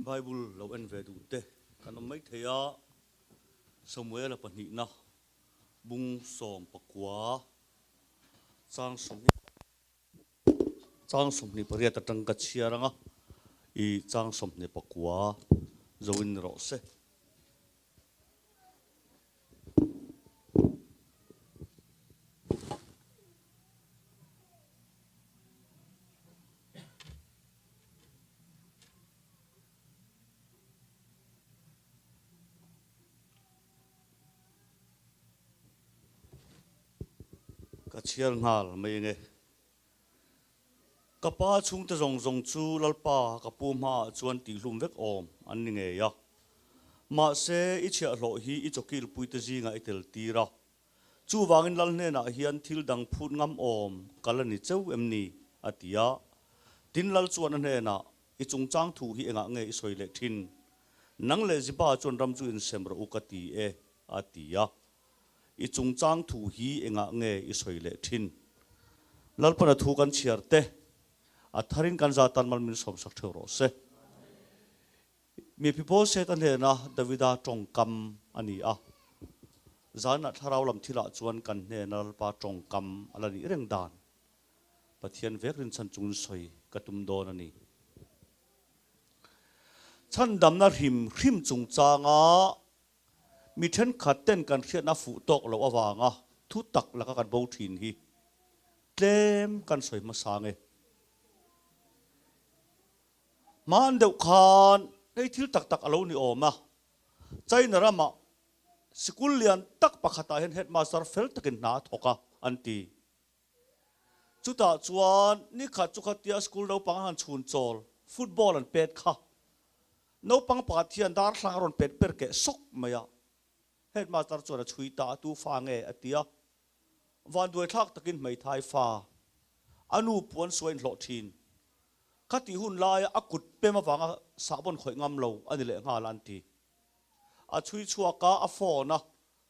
Bible lo en ve duh te kan awm mai thei a, Samuela pahnihna bung 19 chang 20 chang 28 atang ka chhiar anga i chang 29 zoin ni rawh se. Ka chhiar nghal mai nge. Ka pa chhungte zawng zawng chu Lalpa ka pu hmaah chuan tihhlum vek awm an ni ngei a. Mahse, i chhiahhlawh hi i chawkilpuite zingah i tel tir a. Chuvangin Lal hnenah hian thil dang phut ngam awm ka la ni cheu em ni? a ti a. Tin, Lal chuan a hnenah, I chungchang thu hi engah nge i sawi leh thin? Nang leh Ziba chuan ram chu insem rawh u ka ti e, a ti a. I chungchang thu hi engah nge i sawi leh thin? Lalpana thu kan chhiar te, a tharin kan za tan mal min sawmsak theuh rawh se. Mi Mephibosheth a hnena Davida tawngkam a ni a, zanah thlarau lam thilah chuan kan hnena Lalpa tawngkam a la nih reng dan Pathian vek rinchhan chungin sawi ka tum dawn a ni. Chhandamna hrim hrim chungchanga mi thenkhat ten kan hriatna fuh tawk loh avanga thu tak laka kan bo thin hi tlem kan sawi hmasa nge. Hman deuh khan hei thil tak tak a lo ni awm a, China ramah sikul lian tak pakhatah hian headmaster fel takin hna a thawk a an ti. Chutah chuan nikhat chu khatia school naupang an han chhun chawl, football an pet kha. Naupang pakhat hian darthlang a rawn pet per keh sawk mai a, headmaster chuan a chhui ta a, tu fa nge a ti a. Vanduai thlak takin hmeithai fa a nu puan suai inhlawh thin. Khatih hun laia a kut pem avanga sahbawn khawih ngam lo a ni leh nghal a an ti. A chhui chhuak a, a phone a,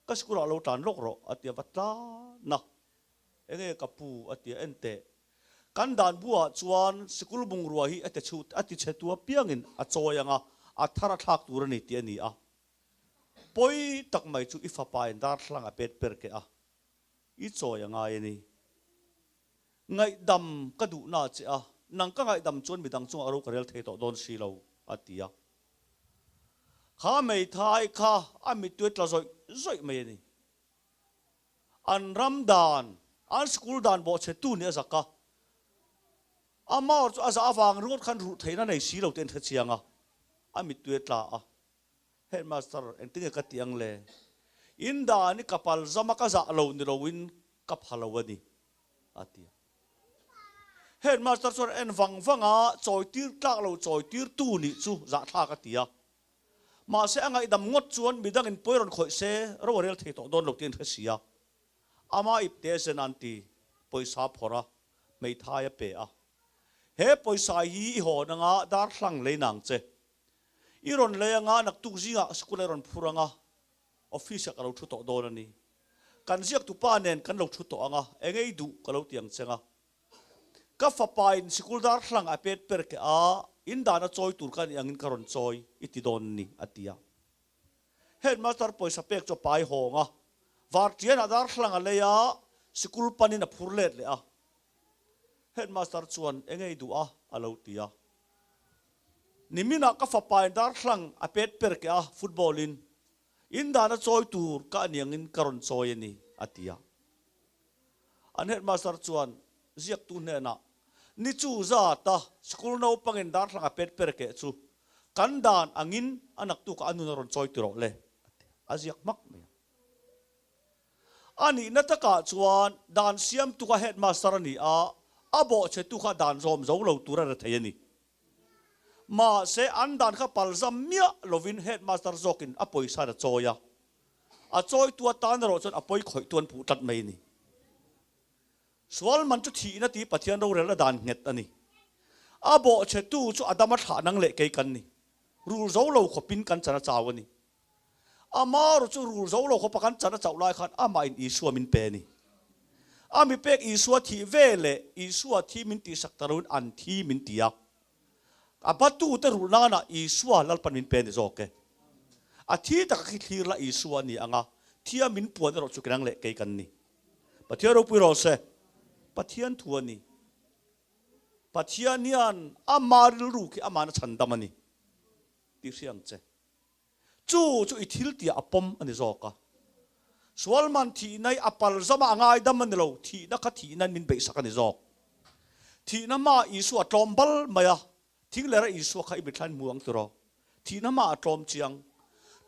ka school ah lo tlan lawk rawh a ti a, va tlan a. Enge ka pu a ti a, enteh. Kan dan buah chuan sikul bungrua hi a ti a ti chhe tu apiangin a chawi ang a, a thar a thlak tur a ni tih a ni a. Pawi tak mai chu i fapa in darthlang a pet per keh a, i chawi a ngai a ni. Ngaihdam ka duh na che a, nang ka ngaihdam chuan midang chungah ro ka rel thei tawh dawn si lo, a ti a. Kha hmeithai kha a mittui tla zawih zawih mai a ni. An ram dan, an school dan bawhchhe tu nih a zak a. Amah chu a zah avang ringawt khan ruh theihna nei si lo te an hre chiang a, a mittui a tla a. Headmaster, engtinge ka tih ang le? In dan i ka pal zam a ka zah lo ni loin ka pha lo a ni, a ti a. Headmaster chuan en vang vang a, chawi tir tlak lo chawi tir tu nih chu zahthlak a ti a. Mahse a ngaihdam ngawt chuan midangin pawi rawn khawih se ro a rel thei tawh dawn lo tih an hre si a. Ama ipte zen an ti, pawisa phawrh a, hmeithai a pe a. He pawisa hi i hawn anga darthlang lei nang che. I rawn lei anga naktuk zingah school a rawn phur anga office ah ka lo thu tawh dawn a ni. Kan ziaktu pa nen kan lo thu tawh anga eng ei duh ka lo ti ang cheng a. Ka fapa in sikul darthlang a pet per keh a, in dan a chawi tur ka nih angin ka rawn chawi i ti dawn a ni a ti a. Headmaster pawisa pek chu a pai hawng a, vartian ah darthlang a lei a, sikul panin a phur let leh a. Headmaster chuan eng ei duh a a lo ti a. Niminah ka fapa in darthlang a pet per keh a, football in in dan a chawi tur ka aniangin ka rawn chawi a ni, a ti a. An headmaster chuan ziaktu hnenah, Ni chu zata school naupangin darthlang a pet per keh chu kan dan angin a naktukah a nun a rawn chawi ti rawh le, a ti a. A ziak hmak mai a. A nihna takah chuan dan siamtu kha headmaster a ni a, a bawhchhetu kha dan zawm zo lo tur a re thei a ni. Mahse, an dan kha palzam miah lovin headmaster zawkin a pawisa a chawi a. A chawitu atan erawh chuan a pawi khawihtu an puh tlat mai a ni. Sual man chu thihna tih Pathian rorelna dan nghet a ni. A bawhchhetu chu a dama thlah nang leh kei kan ni. Rul zo lo khawpin kan chan a chau a ni. Ama ru chu rul zo lo khawpa kan chan a chauh lai khan amahin Isua min pe a ni. A mi pek Isua thih ve leh Isua thi min tihsak ta loin an thi min ti a. A batute rulh nana Isua Lalpan min pe a ni zawk e. A thi taka khi thlir la Isua a ni ang a, thia min puan erawh chu kenang leh kei kan ni. Pathian ropui rawh se. Pathian thu a ni. Pathian hian ama rilru khi amana chhandam a ni tih hria ang che. Chu chu i thil tiah a pawm a ni zawk a. Sualman thihna hi a palzama a ngaidam a ni lo, thihna kha thihnain min beihsak a ni zawk. Thihna hmaah Isua a tlawm bal mai a, thinglera Isua kha i mithlain hmu ang tiraw? Thihna hmaah a tlawm chiang.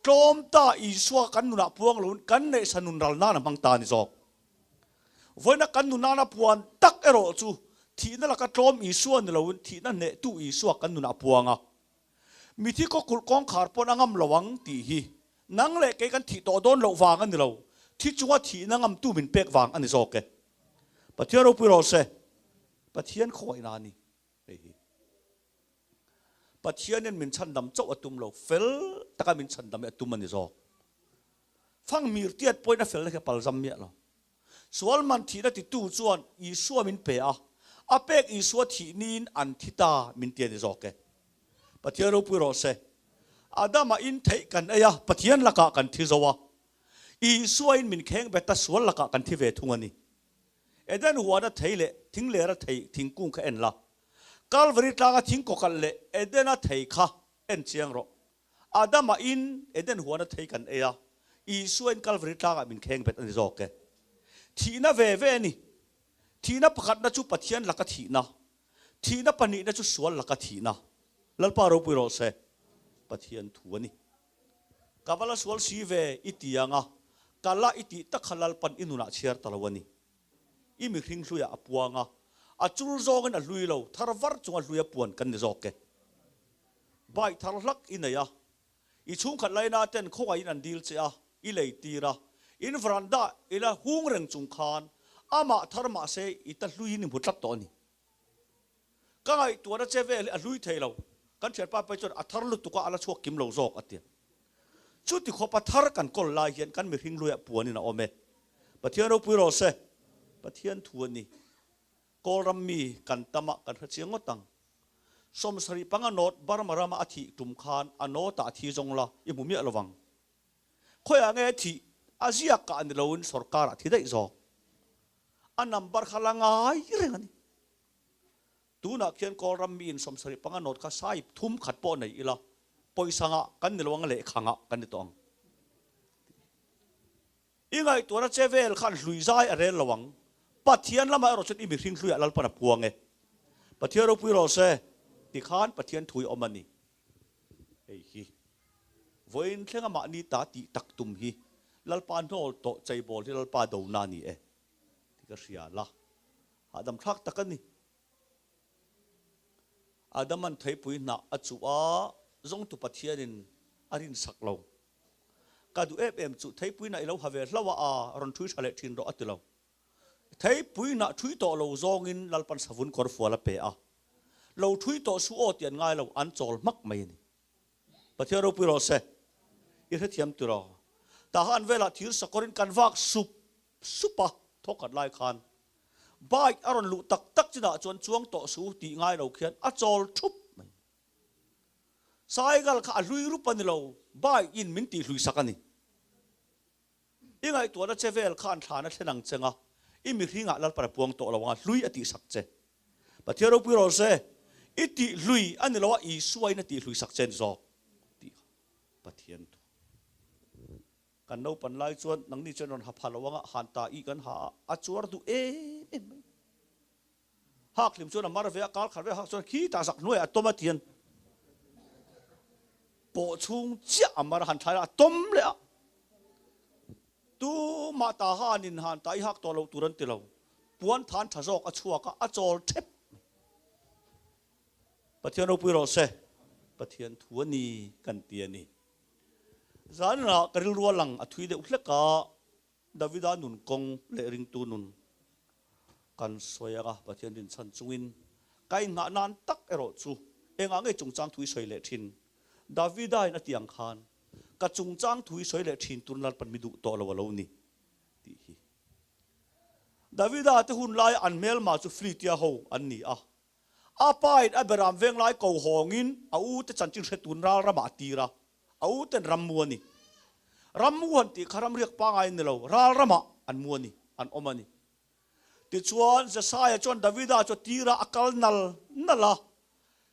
Tlawm ta Isua kan nunah puang loin kan neihsa nun ral nan a hmang ta a ni zawk. Vawiina kan nunana puan tak erawh chu thihna laka tlawm Isua ni loin thihna hnehtu Isua kan nunah a puang a. Mithi kawkulh kawngkhar pawn a ngam lo ang tih hi nang leh kei kan thih tawh dawn loh vang a ni lo, thi chunga thihna ngamtu min pek vang a ni zawk e. Pathian ropui rawh se, Pathian khawngaihna a ni hei hi. Pathianin min chhandam chauh a tum lo, fel taka min chhandam hi a tum a ni zawk. Fangmir tiat pawhin a felna khi a palzam miah lo. Sual man thihna titu chuan Isua min pe a, a pek Isua thih niin an thi ta min ti a ni zawk e. Pathian ropui rawh se. Adama in theih kan ei a, Pathian lakah kan thi zo a. Isua in min kheng bet a, sual lakah kan thi ve thung a ni. Eden huana thei leh thinglera thei thingkung kha en la. Kalvari tlanga thingkawkalh leh Edena thei kha en chiang rawh. Adama in Eden huana thei kan ei a, Isua in Kalvari tlangah min kheng bet a ni zawk e. Thihna ve ve a ni. Thihna pakhatna chu Pathian laka thihna, thihna pahnihna chu sual laka thihna. Lalpa ropui rawh se. Pathian thu a ni. Ka va la sual si ve i ti ang a, ka la i tih tak kha Lalpan i nunah chhiar ta lo a ni. I mihring hluiah a puang a, a chul zawngin a hlui lo, thar var chunga hluia puan kan ni zawk e. Bike thar hlak i nei a, i chhungkhat laina ten khawngaihin an dil che a, i lei tir a, in veranda i la hung reng chung khan amah thar mahse i ta hluiin i hmu tlat tawh a ni. Ka ngaihtuahna che vel hi a hlui thei lo, kan thianpa phei chuan a thar lutuk a, a la chhuak kim lo zawk a ti. Chuti khawpa thar kan kawl lai hian kan mihring hluiah puanin a awm e. Pathian ropui rawh se, Pathian thu a ni. Kawlram mi kan tam a, kan hre chiang ngawt ang. 75 nawt Burma rama a thih tum khan a nawtah a thi zawng la i hmu miah lovang. Khawiah nge thih a ziak kah ni loin sorkarah thi daih zawk. A number kha la ngai reng a ni. Tunah khian Kawlram miin 75 nawt kha sahip thum khat pawh nei ila pawisa ngah kan ni lo ang lehkha ngah kan ni tawh ang. I ngaihtuahna che vel khan hlui zai a rel lo ang. Pathian lamah erawh chuan i mihring hluiah Lalpan a puang e. Pathian ropui rawh se, tikhan Pathian thui awm a ni. Hei hi vawiin thlenga mahni ta tih tak tum hi Lalpa hnawl tawh cheibawl hi Lalpa dona a ni e tih ka hria la. Hahdam thlak tak a ni. Adaman theipui hnah a chuh a, zawngtu Pathianin a rinsak lo. Ka duh em em chu theipui hnah i lo ha ve hlauh a, a rawn ṭhui ṭha leh ṭhin rawh a ti lo. Theipui hnah ṭhui tawh lo zawngin Lalpan savun kawr fual a pe a, lo ṭhui tawh suh aw tih an ngai lo, an chawl hmak mai a ni. Pathian ropui rawh se, i hrethiam tiraw? Tahan velah thir sakawrin kan vak sup sup a, thawkhat lai khan bike a rawn luh tak tak chinah chuan chuang tawh suh tih ngai lo khian a chawl ṭhup mai. Saigal kha a hlui rup a ni lo, bike in min tih hlui sak a ni. I ngaihtuahna che vel khan thlan a thlen ang che nga, i mihringah Lalpan a puang tawh lo ang a, hlui a tih sak che. Pathian ropui rawh se, i tih hlui a ni lo a, Isua in a tih hlui sak che ni zawk tih kha Pathian thu. Kan naupan lai chuan nangni chuan rawn ha pha lo ang a, han ta i kan ha a, a chuar duh em em mai. Hak hlim chuan a mar ve a, kal khat ve hak chuan khitah zak hnuaiah a tawm a tian pawh chhung chiah a mar a han thlai a, a tawm leh a. Tumah ta hanin han ta i hak tawh loh tur an ti lo. Puan than tha zawk a chhuak a, a chawl thep mai. Pathian ropui rawh se, Pathian thu a ni kan ti a ni. Zanah ka rilru a lang a thui deuh hlek a, Davida nun kawng leh ringtu nun kan sawi ang a, Pathian rinchhan chungin ka inngah nan tak erawh chu engah nge chungchang thu i sawi leh thin? Davida in a ti ang khan ka chungchang thu i sawi leh thin tur Lalpan mi duh tawh lo a lo ni tih hi. Davida te hun laia an hmelma chu Filitia ho an ni a. A pa in a beram venglai ko hawngin a u te chanchin hre tun ral ramah a tir a, a u ten ram mu a ni. Ram mu han tih kha ram riak pangai an ni lo, ral ramah an mu a ni, an awm a ni. Tichuan Jesaia chuan Davida chu a tir a, a kal nal nal a.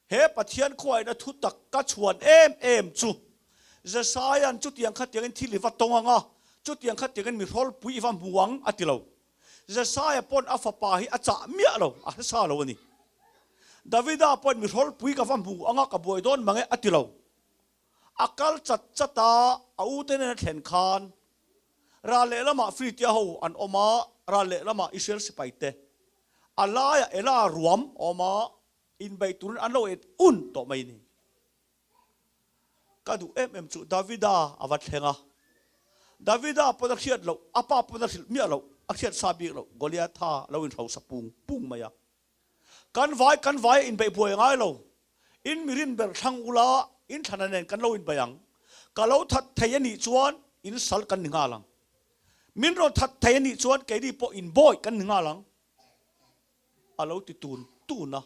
He Pathian khuain a thu tak ka chhuan em em chu Jesaia'n chutiang khatiangin thil i va tawng ang a, chutiang khatiangin mi hrawlpui i va hmu ang a ti lo. Jesaia pawn a fapa hi a chah miah lo, a hresa lo a ni. Davida pawhin mi hrawlpui ka va hmu ang a, ka buai dawn mang e a ti lo. A kal chat chat a, a ute nena thlen khan ral lehlamah Filistia ho an awm a, ral lehlamah Israel sipaite a laiah Ela ruam a awm a, inbeih turin an lo en un tawh mai a ni. Ka duh em em chu Davida a va thleng a, Davida pawn a hriat loh, a pa pawn a hrilh miah loh, a hriat sa bik loh, Goliatha lo inhrosa pung pung mai a. Kan vai kan vai a inbeih buai ngai lo, in mirin ber thlang ula, in thlana nen kan lo inbeih ang. Ka lo that thei a nih chuan in sal kan ni nghal ang. Min rawn that thei a nih chuan keini pawh inbawi kan ni nghal ang. A lo ti tun tun a.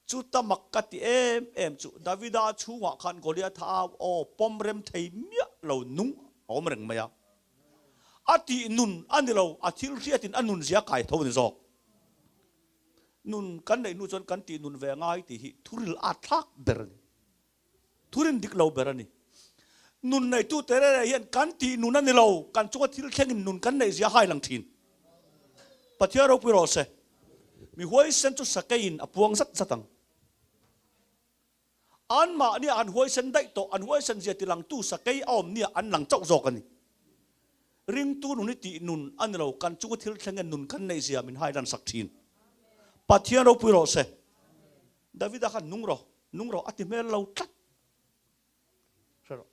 Chuta mak ka ti em em chu Davida chhungah khan Goliatha au aw pawm rem thei miah lo nung a awm reng mai a. A tih nun a ni lo, a thil hriatin a nun zia kai tho a ni zawk. Nun kan neih hnu chuan kan tih nun ve ngai tih hi thuril at thlak ber a ni. Thurin dik lo ber a ni. Nun neitu te rere hian kan tih nun a ni lo, kan chunga thil thlengin nun kan neih zia hai lang thin. Pathian ropui rawh se. Mi huaisen chu sakeiin a puang zat zat ang. Anmahnia an huaisen daih tawh, an huaisen zia tilangtu sakei a awm nia an lang chauh zawk a ni. Ringtu nun hi tih nun a ni lo, kan chunga thil thlengin nun kan neih zia min hai lan sak thin. Pathian ropui rawh se. Davida khan nung rawh, nung rawh a ti hmel lo tlat. Hre rawh.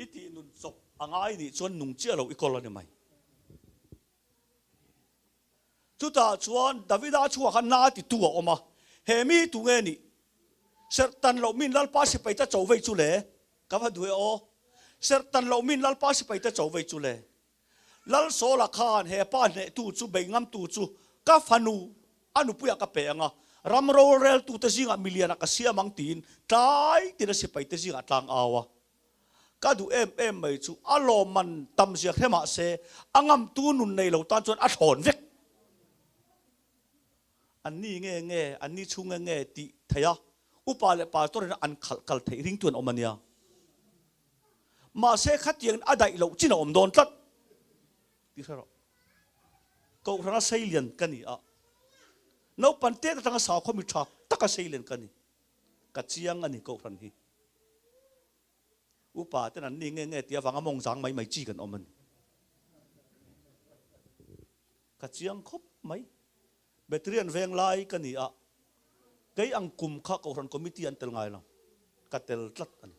I tih nun chawp a ngai nih chuan nung chiah lo i kawl a ni mai. Chutah chuan Davida chhuah khan na ti tu a awm a, he mi tu nge nih? Serh tan loh min Lalpa sipai te cho vei chu le? Ka va duh e aw. Serh tan loh min Lalpa sipai te cho vei chu le? Lalsawla khan he pa hnehtu chu bei ngamtu chu ka fanu a nupuiah ka pe ang a, ram roreltute zingah milianah ka siam ang tiin tlai tina sipaite zingah tlang au a. Ka duh em em mai chu a lawmman tam ziak hre mah se a ngamtu nun nei lo tan chuan a thlawn vek. Anni nge nge, anni chhung nge nge tih theih a, upa leh pastor in an khalh kal theih ringtu an awm a nia. Mahse khatiangin a daih loh chin a awm dawn tlat tih hre rawh. Kohhrana seilian ka ni a, naupang tet atanga sakhaw mi tha taka seilian ka ni. Ka chiang a ni kohhran hi. Upa ten an ni nge nge tih avanga mawng zang mai mai chi kan awm a ni. Ka chiang khawp mai. Battery an veng lai ka ni a, kei ang kum kha Kohhran Committee an tel ngai lo, ka tel tlat a ni.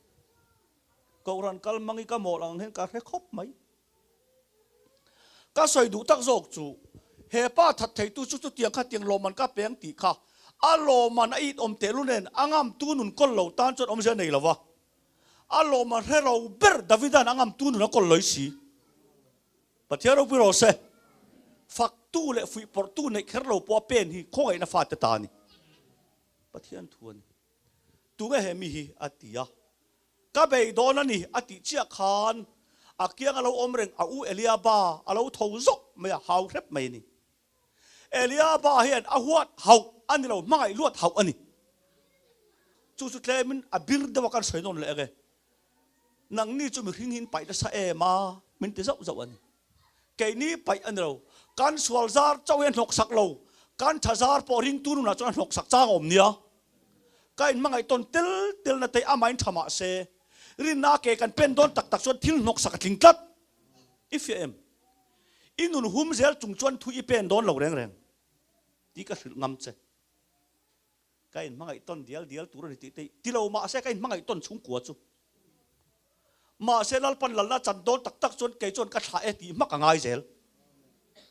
Kohhran kal hmang i ka mawl ang hian ka hre khawp mai. Ka sawi duh tak zawk chu, he pa that theitu chu chutiang khatiang lawmman ka peng tih kha a lawmman a it awm tehlul nen a ngamtu nun kawl lo tan chuan awmzia nei lo va. A lawmman hre ro ber Davida'n a ngamtu nun a kawl lawih si. Pathian ropui rawh se. Faktu leh fuihpawrhtu neih kher lo pawh a pen hi khawngaihna fate ta a ni. Pathian thu a ni. Tunge he mi hi? a ti a. Ka bei dawn a ni a tih chiah khan a kiang a lo awm reng a u Eliaba a lo tho zawk mai a, hau hrep mai a ni. Eliaba hian a huat hauh a ni lo, hmangaih luat hauh a ni. Chu chu tlemin a bir deuh a kan sawi nawn leh ang e. Nangni chu mihring hi in paih nasa em a? Min ti zauh zauh a ni. Keini paih a ni lo. Kan sual zar chauh hi a hnawk sak lo. Kan tha zar pawh ringtu nunah chuan a hnawk sak chang a awm nia. Ka inhmangaih tawn tel telna te amahin tha mah se, rinna ke kan pen dawn tak tak chuan thil hnawk sak a tling tlat. I fiah em? I nun hum zel chung chuan thu i pen dawn lo reng reng tih ka hrilh ngam che. Ka inhmangaih tawn dial dial tur a ni tih te ti lo mahse ka inhmangaih tawn chhungkua chu. Mahse Lalpan lalna chan dawn tak tak chuan kei chuan ka thlah e tih hmak a ngai zel.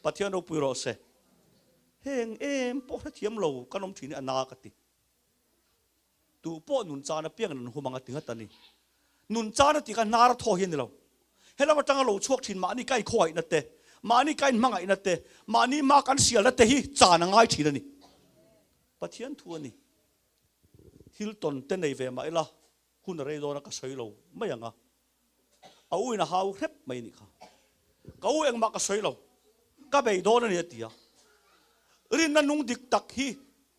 Pathian ropui rawh se. Heng em pawh hrethiam lo kan awm thin hi a na ka ti. Tu pawh nun chan apiang in an hum ang a ti ngat a ni. Nun chan a ti kha hnar a thaw hi a ni lo. Helam atanga lo chhuak thin mahni ka inkhawngaihna te, mahni ka inhmangaihna te, mahni hma kan sialna te hi chan a ngai thin a ni. Pathian thu a ni. Thil tawn te nei ve mah ila hun a rei dawn a ka sawi lo mai ang a. A u in a hau hrep mai a nih kha. Ka u engmah ka sawi lo, ka bei dawn a ni a ti a. Rinna nung dik tak hi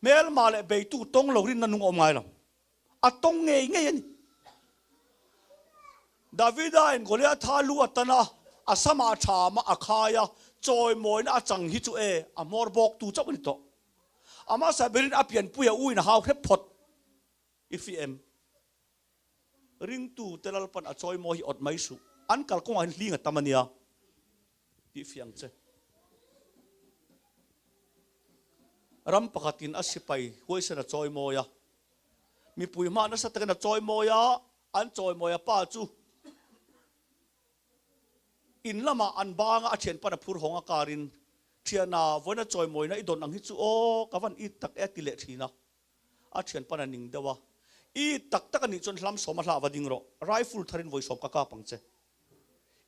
hmelma leh beitu tawng lo rinna nung a awm ngai lo. A tawng ngei ngei a ni. Davida in Goliatha lu a tan a, a samah a tham a, a khai a, chawimawina a chang hi chu e, a hmawr bawk tu chauh a ni tawh. A hmasa berin a pianpui a u in a hau hrep phawt. I fi em? Ringtu te Lalpan a chawimawi hi awt mai suh. An kalkawngah hian hling a tam a nia tih fiang che. Ram pakhatin a sipai huaisen a chawimawi a, mipui hma nasa takin a chawimawi a, an chawimawi a pa chu in lamah an banga a thianpan a phur hawng a karin thiana vawiina chawimawina i dawn ang hi chu aw ka van it tak e a ti leh thin a. A thianpan a ning deuh a, I tak tak a nih chuan hlam sawm a hlah va ding rawh, rifle tharin vawi sawm ka kap ang che.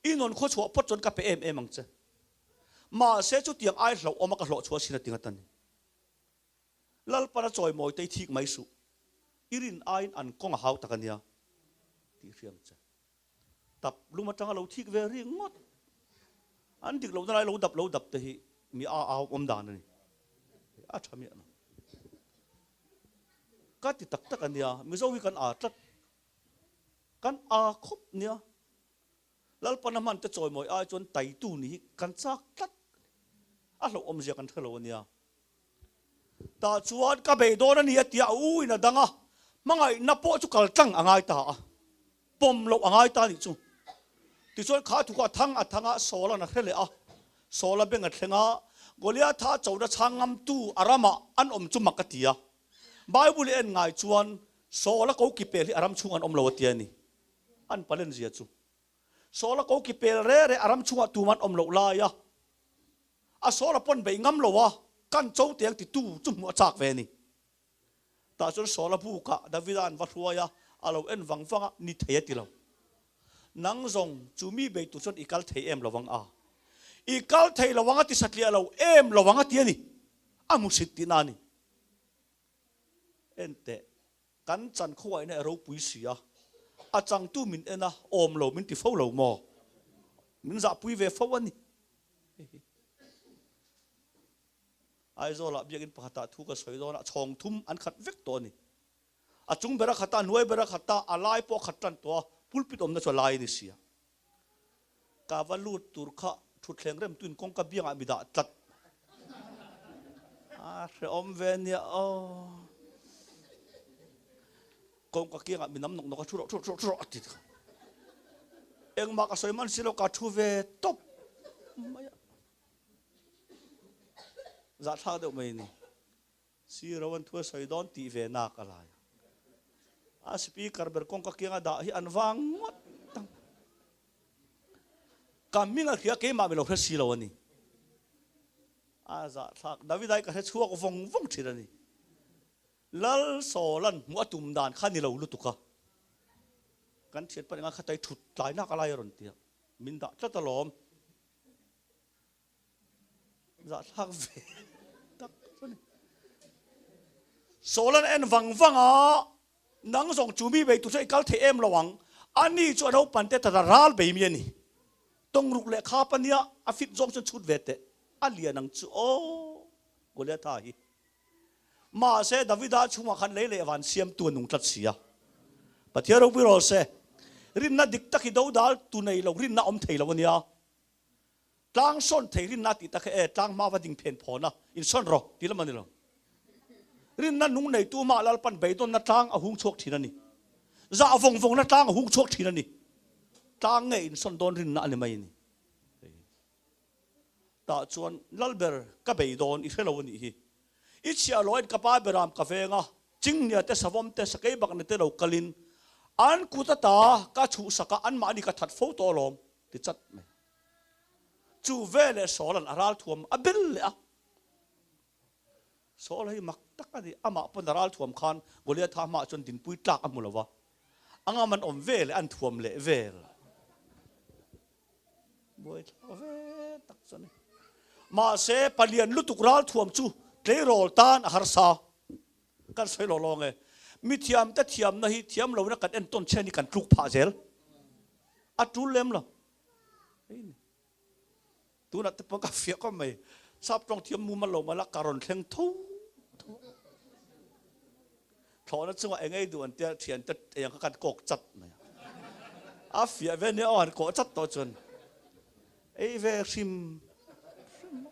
I nawn khaw chhuah phawt chuan ka pe em em ang che. Mahse chutiang ai hlauh awm a ka hlawh chhuah sin a ti ngat a ni. Lalpan a chawimawi te i thik mai suh, i rin aiin an kawng a hau tak a nia tih hria ang che. Tap lum atanga lo thik ve ri ngawt. An dik lohna lai lo dap lo dap te hi mi a au awm dan a ni. A tha miah lo. Ka ti tak tak a nia, Mizo hi kan aa tlat. Kan aa khawp nia. Lalpana hman te chawimawi ai chuan taitu ni hi kan chak tlat. A hlauh awmzia kan hre lo a nia. Tah chuan ka bei dawn a ni a tia a u in a dang a, hmangaihna pawh chu kal tlang a ngai ta a, pawm loh a ngai ta a nih chu. Tichuan kha thu kha a thang a thang a, Saul-a'n a hre leh a, Saul-a beng a thleng a, Goliatha chona chhang ngamtu a ramah an awm chu mak a ti a. Bible i en ngai chuan Saul-a ko ki pel hi a ram chhung an awm lo a ti a ni. An palen zia chu. Saul-a ko ki pel re re a ram chhungah tum an awm loh lai a, A Saul a pawn beih ngam lo a, kan cho teng titu chu hmuh a chak ve a ni. Tah chuan Saul a bukah Davida an va hruai a, a lo en vang vang a, ni thei a ti lo. Nang zawng chu mi bei tur chuan i kal thei em lo vang a? I kal thei lo ang a ti satliah lo em lo ang a ti a ni. A hmusit tihna a ni. Enteh, Kan chan khuaina e ropui si a, a changtu min en a, awm lo min ti fo lo maw? Min zahpui ve fo a ni. Aizawlah biakinn pakhatah thu ka sawi dawn a, chhawng thum an khat vek tawh a ni. A chung ber a khat a, a hnuai ber a khat a, a lai pawh a khat tan tawh a, pulpit awmna chu a lai a ni si a. Ka va lut tur kha thutthleng remtuin kawngka biangah mi dah tlat. A hrehawm ve nia aw. Kawngka kiangah mi nam nawk nawk a thu rawh thu rawh thu rawh a ti kha. Engmah ka sawi man si lo ka thu ve tawp mai a. Zahthlak deuh mai ni. Siro an thu a sawi dawn tih ve nak a lai a. A speaker ber kawngka kianga dah hi an vang ngawt ang. Ka hming a hria keimah mi lo hre si lo a ni. A zahthlak David-a hi ka hre chhuak vawng vawng thin a ni. Lal Sawlan hmuh a tum dan kha ni lo lutuk a. Kan thian pahnih nga khatai thut tlai nak a lai a rawn ti a. Min dah tlat alawm. Zahthlak ve tak chu ni. Saul an en vang vang a, nang zawng chu mi bei tur chuan i kal thei em lo ang. Ani chu a naupang te tata ral bei mi a ni. Tawngruk leh khap a nia, a fit zawng chuan chhut ve teh. A lian ang chu aw, Goliatha hi. Mahse Davida chhungah khan lei leh van siamtu a nung tlat si a. Pathian ropui rawh se. Rinna dik tak hi dodal tu nei lo rinna awm thei lo a nia. Tlang sawn thei rinna tih tak hi e, tlang hma va ding phen phawn a, insawn rawh tih lam a ni lo. Rinna nung neitu mah Lalpan beidawnna tlang a hung chhuak thin a ni. Zah vawng vawngna tlang a hung chhuak thin a ni. Tlang nge insawn dawn rinna a ni mai a ni. Tah chuan Lalber ka beidawn i hre lo a nih hi. I chhiah loin ka pa beram ka veng a, Chingnia te savawm te sakei bakna te lo kalin an kut ata ka chhuhsak a, anmahni ka that fo tawh alawm ti chat mai. Chu veleh Saul-a'n a ralthuam a bel leh a. Saul hi mak tak a ni, amah pawn a ralthuam khan Goliatha hmaah chuan dinpui tlak a hmu lo va, a ngam an awm veleh an thuam leh vel. Buaithlak ve tak chu a ni. Mahse, palian lutuk ralthuam chu tleirawl tan a harsa. Kan sawi lo lawng e. Mi thiam te thiamna hi thiam lohna kan entawn chhian hi kan tluk phah zel. A tul lem lo. Hei ni. Tunah te pawh ka fiah khawp mai. Sap tawng thiam mumal lo mah la ka rawn thleng tho tho. Thlawhna chungah eng ei duh an tia thiante eng kha kan kawk chat mai a. A fiah ve nia aw han kawh chat tawh chuan ei ve hrim hrim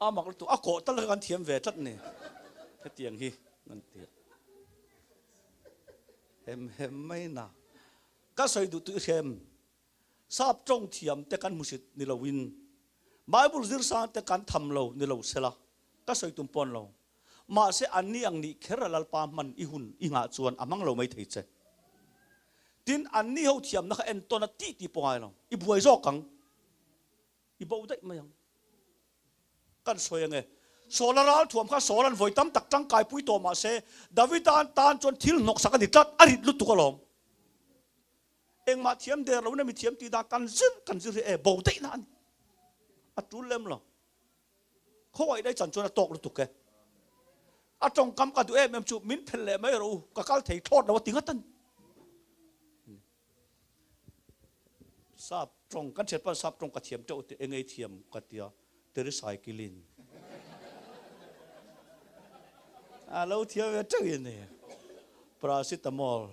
a mak lutuk a kawh tal kha kan thiam ve tlat ni hetiang hi an ti a. Hem hem mai na. Ka sawi duh tih hrem Sap tawng thiam te kan hmusit ni loin Bible zir sang te kan tham lo ni lo sela ka sawi tum pawn lo. Mahse anni ang nih kher a Lalpa hman i hun i nghah chuan a hmang lo mai thei che. Tin anni ho thiamna kha entawn a tih tih pawh ngai lo. I buai zawk ang. I bo daih mai ang. Kan sawi ange. Saul a ral thuam kha Saul an vawi tam tak tangkai pui tawh mahse Davida tan chuan thil hnawksak a ni tlat, a rit lutuk alawm. Engmah thiam der lo na mi thiam tih dan kan zir kan zir hi e bo daih na a ni. A tul lem lo. Khawngaih daih chan chuan a tawk lutuk e. A tawngkam ka duh em em chu min phelh leh mai rawh u, ka kal thei thlawt lo a ti ngat a ni. Sap tawng kan thian pawn sap tawng ka thiam teuh tih engei thiam ka tia tericycling a lo thiam ve teuh in ni paracetamol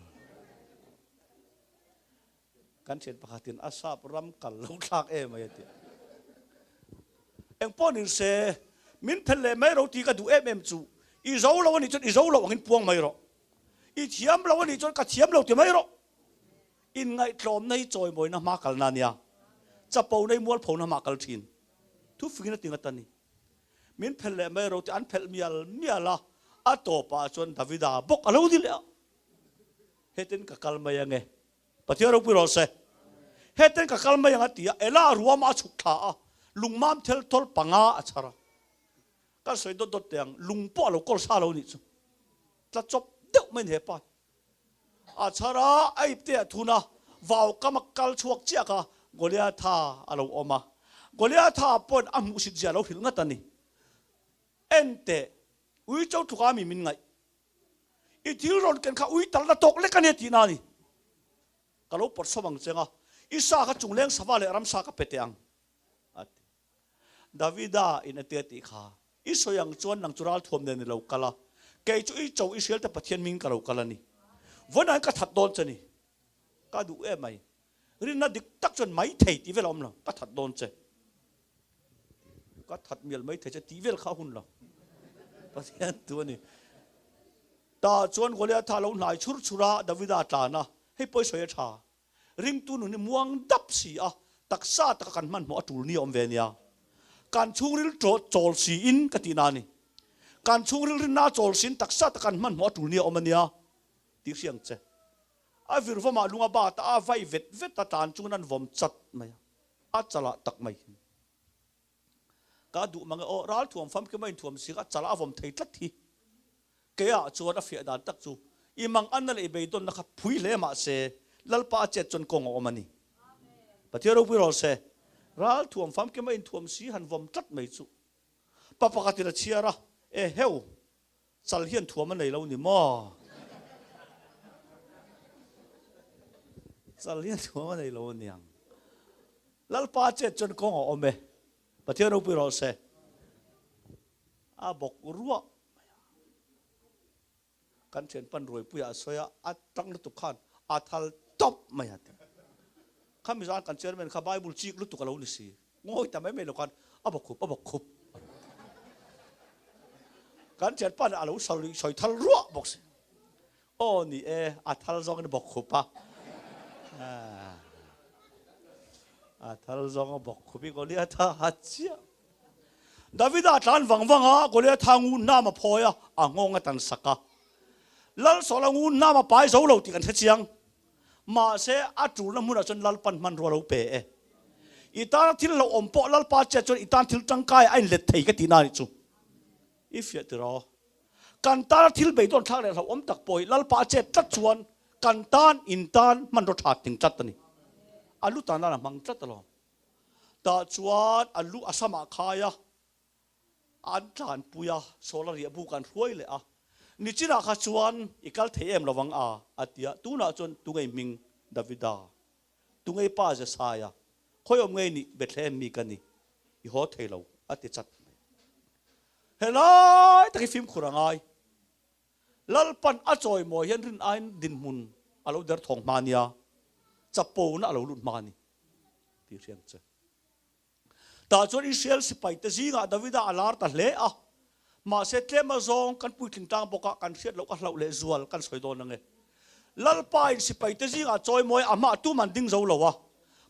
kan thian pakhatin a sap ram kal lo thlak em mai a ti engpawh ni se min phel leh mai ro tih ka duh em em chu i zo lo anih chuan i zo lo angin puang mai rawh I thiam lo anih chuan ka thiam lo ti mai rawh. Inngaihtlawmna hi chawimawina hma kalna a nia. Chapona hi mualphona hma kal thin. Thufingin a ti ngat a ni. Min phelh leh mai ro ti an phelh mial mial a, a tawpah chuan Davida bawk a lo ni leh a. Hetin ka kal mai ange. Pathian ropui rawh se. Hetin ka kal mai ang a ti a, Ela ruama a chhuk thla a, lungmam thel thawl panga a chhar a. Kan sawi dawt dawt teh ang, lung pawh a lo kawl sa lo nih chu. Tla chawp deuh mai ni hepa. A chhar a, a ip te a thun a, vau kam a kal chhuak chiah kha Goliatha a lo awm a. Goliatha pawn a hmuhsit zia a lo hrilh ngat a ni. En teh, ui cho tluka mi min ngaih. I thil rawn ken kha ui talna tawk lek a nia tihna a ni. Ka lo pawt sawm ang cheng a, i sa kha chungleng sava leh ramsa ka pe teh ang, a ti. Davida in a tia tih kha i sawi ang chuan nang chu ralthuam nen i lo kal a, kei chu i cho Israel te Pathian hmingin ka lo kal a ni. Vawiin ka that dawn che ni. Ka duh em mai. Rinna dik tak chuan mai thei tih vel a awm lo, ka that dawn che. Ka that mial mai thei che tih vel kha a hun lo. Pathian tu a ni. Tah chuan Goliatha a lo hnai chhur chhur a, Davida a tlan a, hei pawi sawi a tha. Ringtu nun hi muang dap si a, taksa taka kan hmanhmawh a tul ni a awm ve nia. Kan chhungril chawl siin ka tihna a ni. Kan chhungril rinna a chawl siin taksa taka kan hmanhmawh a tul ni a awm a nia tih hria ang che. A vir vawmah lung a bat a, a vai vet vet a, tlan chungin an vawm chat mai a, a chalah tak mai hi. Ka duh mang e aw, ralthuam famkim a inthuam si kha chalah a vawm thei tlat hi. Keiah chuan a fiah dan tak chu i mang anna leh i beidawnna kha phui hle mah se Lalpa a chet chuan kawng a awm a ni. Pathian ropui rawh se. Ralthuam famkim a inthuam si han vawm tlat mai chu pa pakhatin a chhiar a, E heu, chal hian thuam a nei lo ni maw? Chal hian thuam a nei lo aniang. Lalpa a chet chuan kawng a awm e. Pathian ropui rawh se. A bawk ruah mai a. Kan thian pan ruaipuia a sawi a, a tang lutuk khan a thal tawp mai a ti. Khami zan kan chairman kha Bible chik lutuk a lo ni si. Ngawi ta mai mai lo khan a bawk khup, a bawk khup. Kan thian pan a lo sawi thal ruah bawk si. Aw ni e, a thal zawngin a bawk khup a. A thal zawng a bawk khup i Goliatha a chiah. Davida a tlan vang vang a, Goliatha ngun hnam a phawi a, a nghawng a tan sak a. Lal Saula ngun hnam a pai zo lo tih kan hre chiang. Mahse, a tulna hmunah chuan Lalpan hmanrua lo pe e. I tana thil lo awm pawh Lalpa chiah chuan i tan thil tangkai a inlet thei ka tihna a nih chu. I fiah tiraw? Kan tana thil beidawn thlak leh hlauhawm tak pawh hi Lalpa a chet tlat chuan kan tan in tan hmanraw tha ting tlat a ni. A lu tan nan a hmang tlat alawm. Tah chuan a lu a samah khai a. An tlanpui a, Sawla riah buk an hruai leh a. Nichinah kha chuan i kal thei em lovang a, a ti a. Tunah chuan tungei hming Davida, tungei pa Jesaia, khawiawm ngei nih Bethlehem mi ka ni, i haw thei lo, a ti chat mai. Helai tak hi fimkhur a ngai. Lalpan a chawimawi hian rin aiin dinhmun a lo derthawng hma nia, chapona a lo lut hma a ni tih hriat che. Tah chuan Israel sipaite zingah Davida a lar ta hle a, mahse tlem azawng kan puitling tlang bawk a, kan hriat loh ka hlauh leh zual kan sawi dawn ange. Lalpain sipaite zingah chawimawi a hmah tum an ding zo lo a,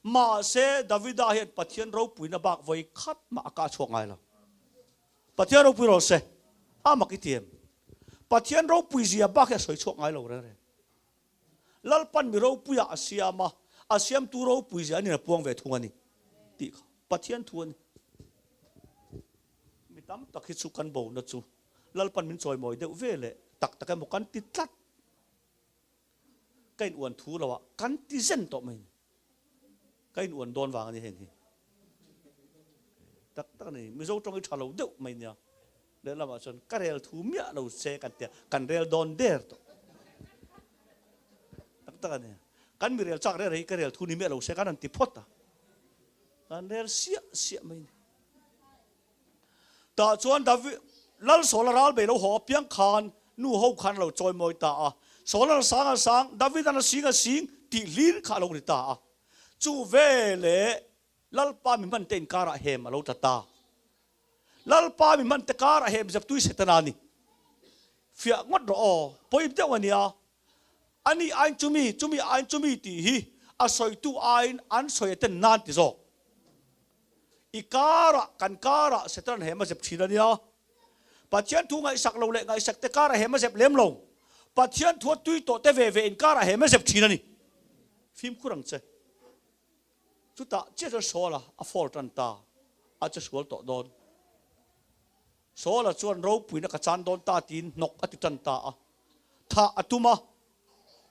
mahse Davida hian Pathian ropuina bak vawi khat mah a kah chhuak ngai lo. Pathian ropui rawh se, a mak i ti em? Pathian ropui zia bak hi a sawi chhuak ngai lo reng reng. Lalpan mi ropuiah a siam a, a siamtu ropui zia anin a puang ve thung a ni tih kha Pathian thu a ni. Mi tam tak hi chu kan bona chu Lalpan min chawimawi deuh ve leh tak tak emaw kan ti tlat. Ka in uan thu lo ah kan ti zen tawh mai ni. Ka in uan dawn vang a ni heng hi. Tak tak a ni. Mizo tawng hi tha lo deuh mai nia. Lehlamah chuan ka rel thu miah lo che kan tia kan rel dawn der tawh. Tak tak a ni. Kan mi rel chak rel hi ka rel thu ni miah lo se kan han ti phawt a. Kan rel siah siah mai ni. Tah chuan David Lal Saula ral bei lo haw apiang khan nu ho khan a lo chawimawi ta a. Saula'n a sang a sang, Davida'n a sing a sing tih hlir kha a lo ri ta a. Chu veleh Lalpa mi hmante inkarah hem a lo tla ta. Lalpa mi hmante karah hem zeptui Setana a ni. Fiah ngawt rawh aw, pawi deuh a nia. Ani aiin chumi, chumi aiin chumi tih hi a sawitu aiin an sawi a ten nan ti zawk. I karah, kan karah Setana'n hem a zep thin a nia. Pathian thu ngaihsak lo leh ngaihsak te karah hem a zep lem lo. Pathian thua tui tawh te ve ve in karah hem a zep thin a ni. Fimkhur ang che. Chutah chiah chuan Saul-a a fall tan ta, a che sual tawh dawn. Saul-a chuan ropuina ka chan dawn ta tiin hnawk a ti tan ta a, thah a tum a.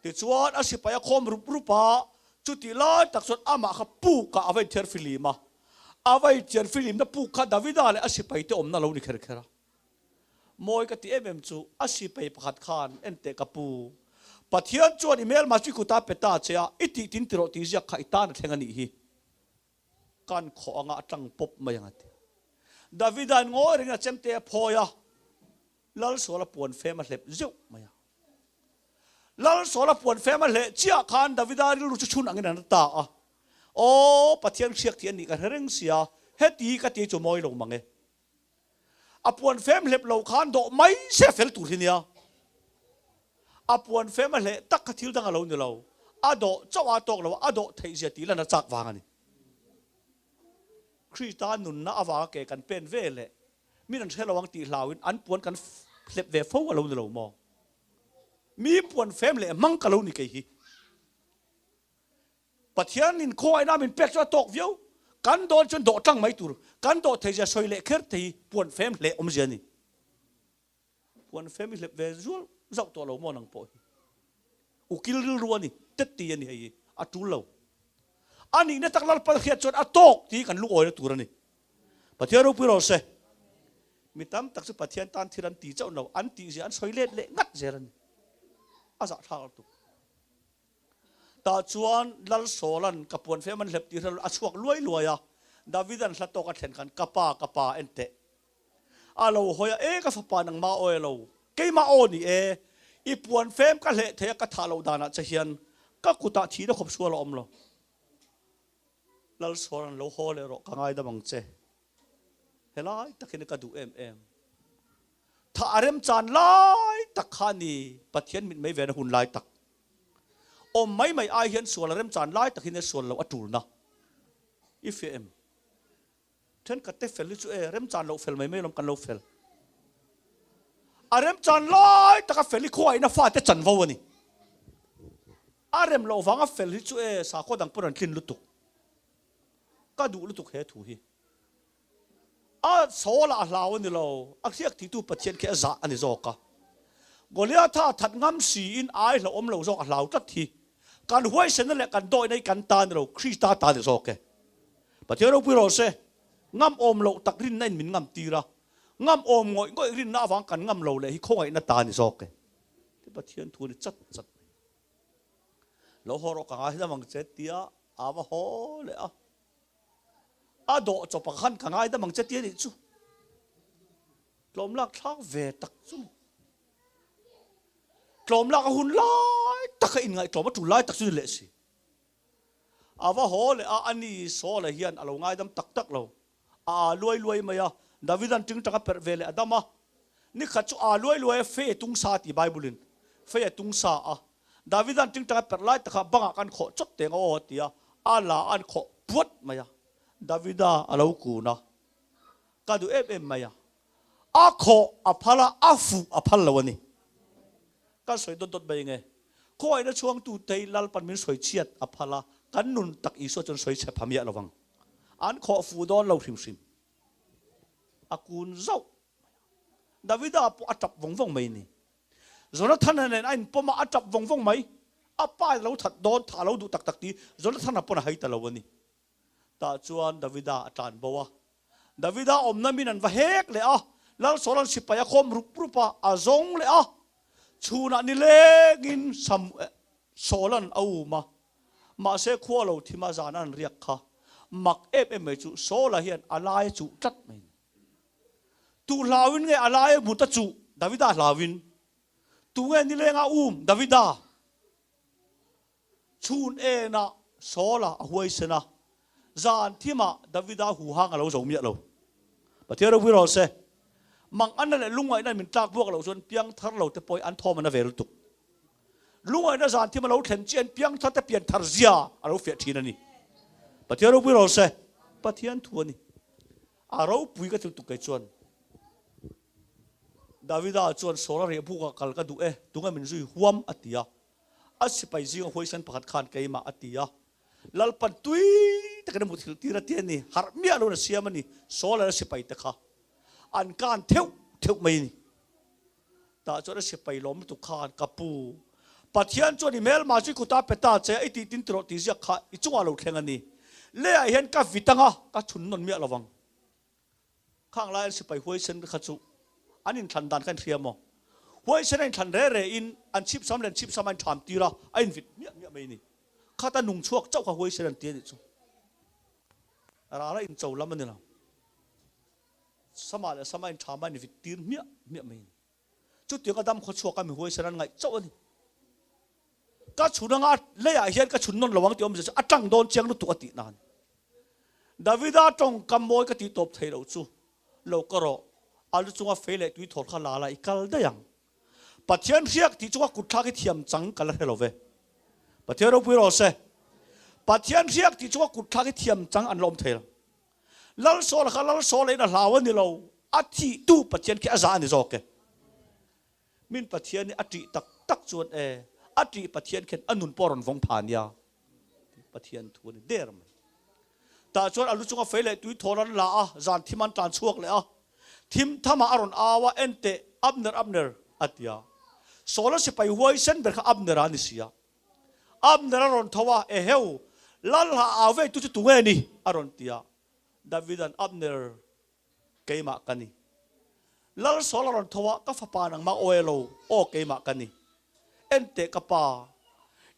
Tichuan a sipai a khawm rup rup a, chutih lai tak chuan amah kha pukah a va inthiar fihlim a. A va inthiar fihlimna puk kha Davida leh a sipaite awmna a lo ni kher kher a. Mawi ka ti em em chu a sipai pakhat khan en teh ka pu, Pathian chuan i hmelma chu i kuta pe ta che a, i tih tin ti rawh tih ziak kha i tan a thleng a nih hi. Kan khawh anga a tlang pawp mai ang a ti. Davida'n ngawi rengin a chemte a phawi a, Lalsuala puan fem a hlep zeuh mai a. Lalsuala puan fem a hleh chiah khan Davida rilru chu chhun angin a na ta a, Aw, Pathian hriak tih a nih ka hre reng sia, heti ka ti chu mawi lo mang e. A puan fem hlep lo khan dawh mai se a fel tur hi nia. A puan fem a hleh tak kha thil dang a lo ni lo. A dawh chauh a tawk lo a, a dawh theih zia tih lan a chak vang a ni. Krista nunna avanga ke kan pen ve leh min an hre lo ang tih hlauin an puan kan hlep ve fo a lo ni lo maw? Mi puan fem leh hmang ka lo ni kei hi. Pathian in khawngaihna min pek chu a tawk viau. Kan dawn chuan dawh tlang mai tur. Kan dawh thei zia sawi leh kher te hi puan fem hleh awmzia a ni. Puan fem i hlep ve zual zauh tawh lo maw nang pawh hi. Ukil rilru a ni, tet ti a ni hei hi. A tul lo. A nihna tak Lalpa hriat chuan a tawk tih hi kan lungawina tur a ni. Pathian ropui rawh se. Mi tam tak chu Pathian tan thil an ti chauh lo, an tih zia an sawi let leh ngat zel a ni. A zahthlak lutuk. Tah chuan Lal Saula'n ka puan fem an hlep tih hre lo a chhuak luai luai a, Davida'n hla tawk a thlen khan ka pa, ka pa en teh. A lo hawi a, E ka fapa nangmah aw e lo, keimah aw ni e, i puan fem ka hleh thei a ka thah loh danah che hian ka kutah thihna khawp sual a awm lo. Lal Saula'n lo haw leh rawh ka ngaidam ang che. Helai tak hian ka duh em em. Tha a remchan lai tak kha a ni, Pathian mit mai vena hun lai tak. Awm mai mai ai hian sual a remchan lai tak hian sual loh a tulna. I fiah em? Thenkhat te fel hi chu e, remchan loh fel mai mai lawm kan lo fel. A remchan lai taka fel hi khuaina fate chanvo a ni. A rem loh vanga fel hi chu e, sakhaw dang pawn an tlin lutuk. Ka duh lutuk he thu hi. A Saul a hlau a ni lo, a hriak titu Pathian khi a zah a ni zawk a. Goliatha that ngam siin ai hlauhawm lo zawk a hlau tlat hi. Kan huaisenna leh kan dawihna hi kan ta ni lo, Krista ta ni zawk e. Pathian ropui rawh se, ngam awm loh tak rinna in min ngam tir a. Ngam awm ngawih ngawih rinna avang kan ngam lo leh hi khawngaihna ta ni zawk e. Ti Pathian thu ni chat chat mai. Lo haw rawh ka ngai dam ang che tia a va haw leh a. A dawh chawp ah khan ka ngai dam ang che tia nih chu. Tlawm lak thlak ve tak chu ni. Tlawm lak a hun lai tak a inngaihtlawm a tul lai tak chu ni leh si. A va haw leh a, ani Saul-a hian a lo ngaidam tak tak lo. A aa luai luai mai a, Davida'n tingtang a perh ve leh a dam a. Ni khat chu aa luai luai a, fei a tung sa tih Bible-in fei a tung sa a. Davida'n tingtang a perh lai takah bangah kan khawh chawt teng a aw a ti a, a la an khawh puat mai a. Davida a lo kun a, ka duh em em mai a. A khawh a phal a, a fuh a phal lo a ni. Kan sawi dawt dawt mai nge? Khawngaihna chhuangtu tei Lalpan min sawi chhiat a phal a, kan nun tak Isua chuan sawi chhe pha miah lo vang. An khawh fuh dawn lo hrim hrim. A kun zauh mai a. Davida pawh a tap vawng vawng mai ni. Jonathana nen a inpawm a, a tap vawng vawng mai. A pa lo that dawn, thah lo duh tak tak ti Jonathana pawn a hai ta lo a ni. Tah chuan Davida a tlan bo a. Davida awmna min an va hek leh a, Lal Saula'n sipai a khawm rup rup a, a zawng leh a. Chhunah nilengin Saula'n a um a, mahse khua lo thim a zan an riak kha. Mak em em mai chu Saula hian a lai a chuh tlat mai. Tu hlauin nge a lai a mut a chuh? Davida hlauin. Tu nge nilenga um? Davida. Chhun enah Saula a huaisen a, zan thimah Davida huhang a lo zo miah lo. Pathian ropui rawh se. Manganna leh lungngaihna min tlak buak loh chuan piangthar lo te pawhin an thawm an a ve lutuk. Lungngaihna zan thim a lo thlen chian piangthar te pianthar zia a lo fiah thin a ni. Pathian ropui rawh se. Pathian thu a ni. A ropui ka ti lutuk kei chuan. Davida chuan Saula rehbukah kal ka duh e, tunge min zui huam a ti a. A sipai zinga huaisen pakhat khan keimah a ti a, Lalpan tui takin a muthilh tir a ti a ni, harh miah loin a siam a ni, Saul a sipai te kha an kan theuh theuh mai a ni. Tah chuan a sipai lawm lutuk khan, Ka pu, Pathian chuan i hmelma chu i kuta pe ta che a, i tih tin ti rawh tih ziak kha i chungah lo thleng a ni. Leiah hian ka vit anga ka chhun nawn miah lovang. Khang lai an sipai huaisen kha chu an inthlan dan kha in hria maw? Huaisen a inthlan re re in an chhipsam leh an chhipsam a intham tir a, a invit miah miah mai a ni. Khata nung chhuak chauh kha huaisen an ti a nih chu. Ral a incho lam a ni lo. Sama leh sama intham a invit tir miah miah mai a ni. Chutiang a dam khaw chhuak a mi huaisen an ngaih chauh a ni. Ka chhun anga leiah hian ka chhun nawn lo ang tih awmzia chu a tang dawn chiang lutuk a tih nan. Davida tawngkam mawi ka tih tawp thei loh chu lo ka rawh, a lu chunga fei leh tui thawl kha la la i kal daih ang. Pathian hriak tih chunga kut thlak hi thiam chang ka la hre lo ve. Pathian ropui rawh se. Pathian hriak tih chunga kut thlak hi thiam chang an la awm thei lo. Lal Saul kha Lal Saul in a hlau a ni lo, a thih tu Pathian khi a zah a ni zawk e. Min Pathian hi a ṭih tak tak chuan e, a ṭih Pathian khian a nun pawh a rawn vawng pha nia. Pathian thu a ni der mai. Tah chuan a lu chunga fei leh tui thawl an la a, zan thim an tlan chhuak leh a. Thim thamah a rawn au a, En teh, Abner, Abner, a ti a. Saul a sipai huaisen ber kha Abner-a a ni si a. Abner a rawn tho a, Eheu, lal ha au vei tu chu tunge ni? a rawn ti a. Davida'n, Abner, keimah ka ni. Lal Saul a rawn tho a, Ka fapa nangmah aw elo, aw keimah ka ni. En teh ka pa,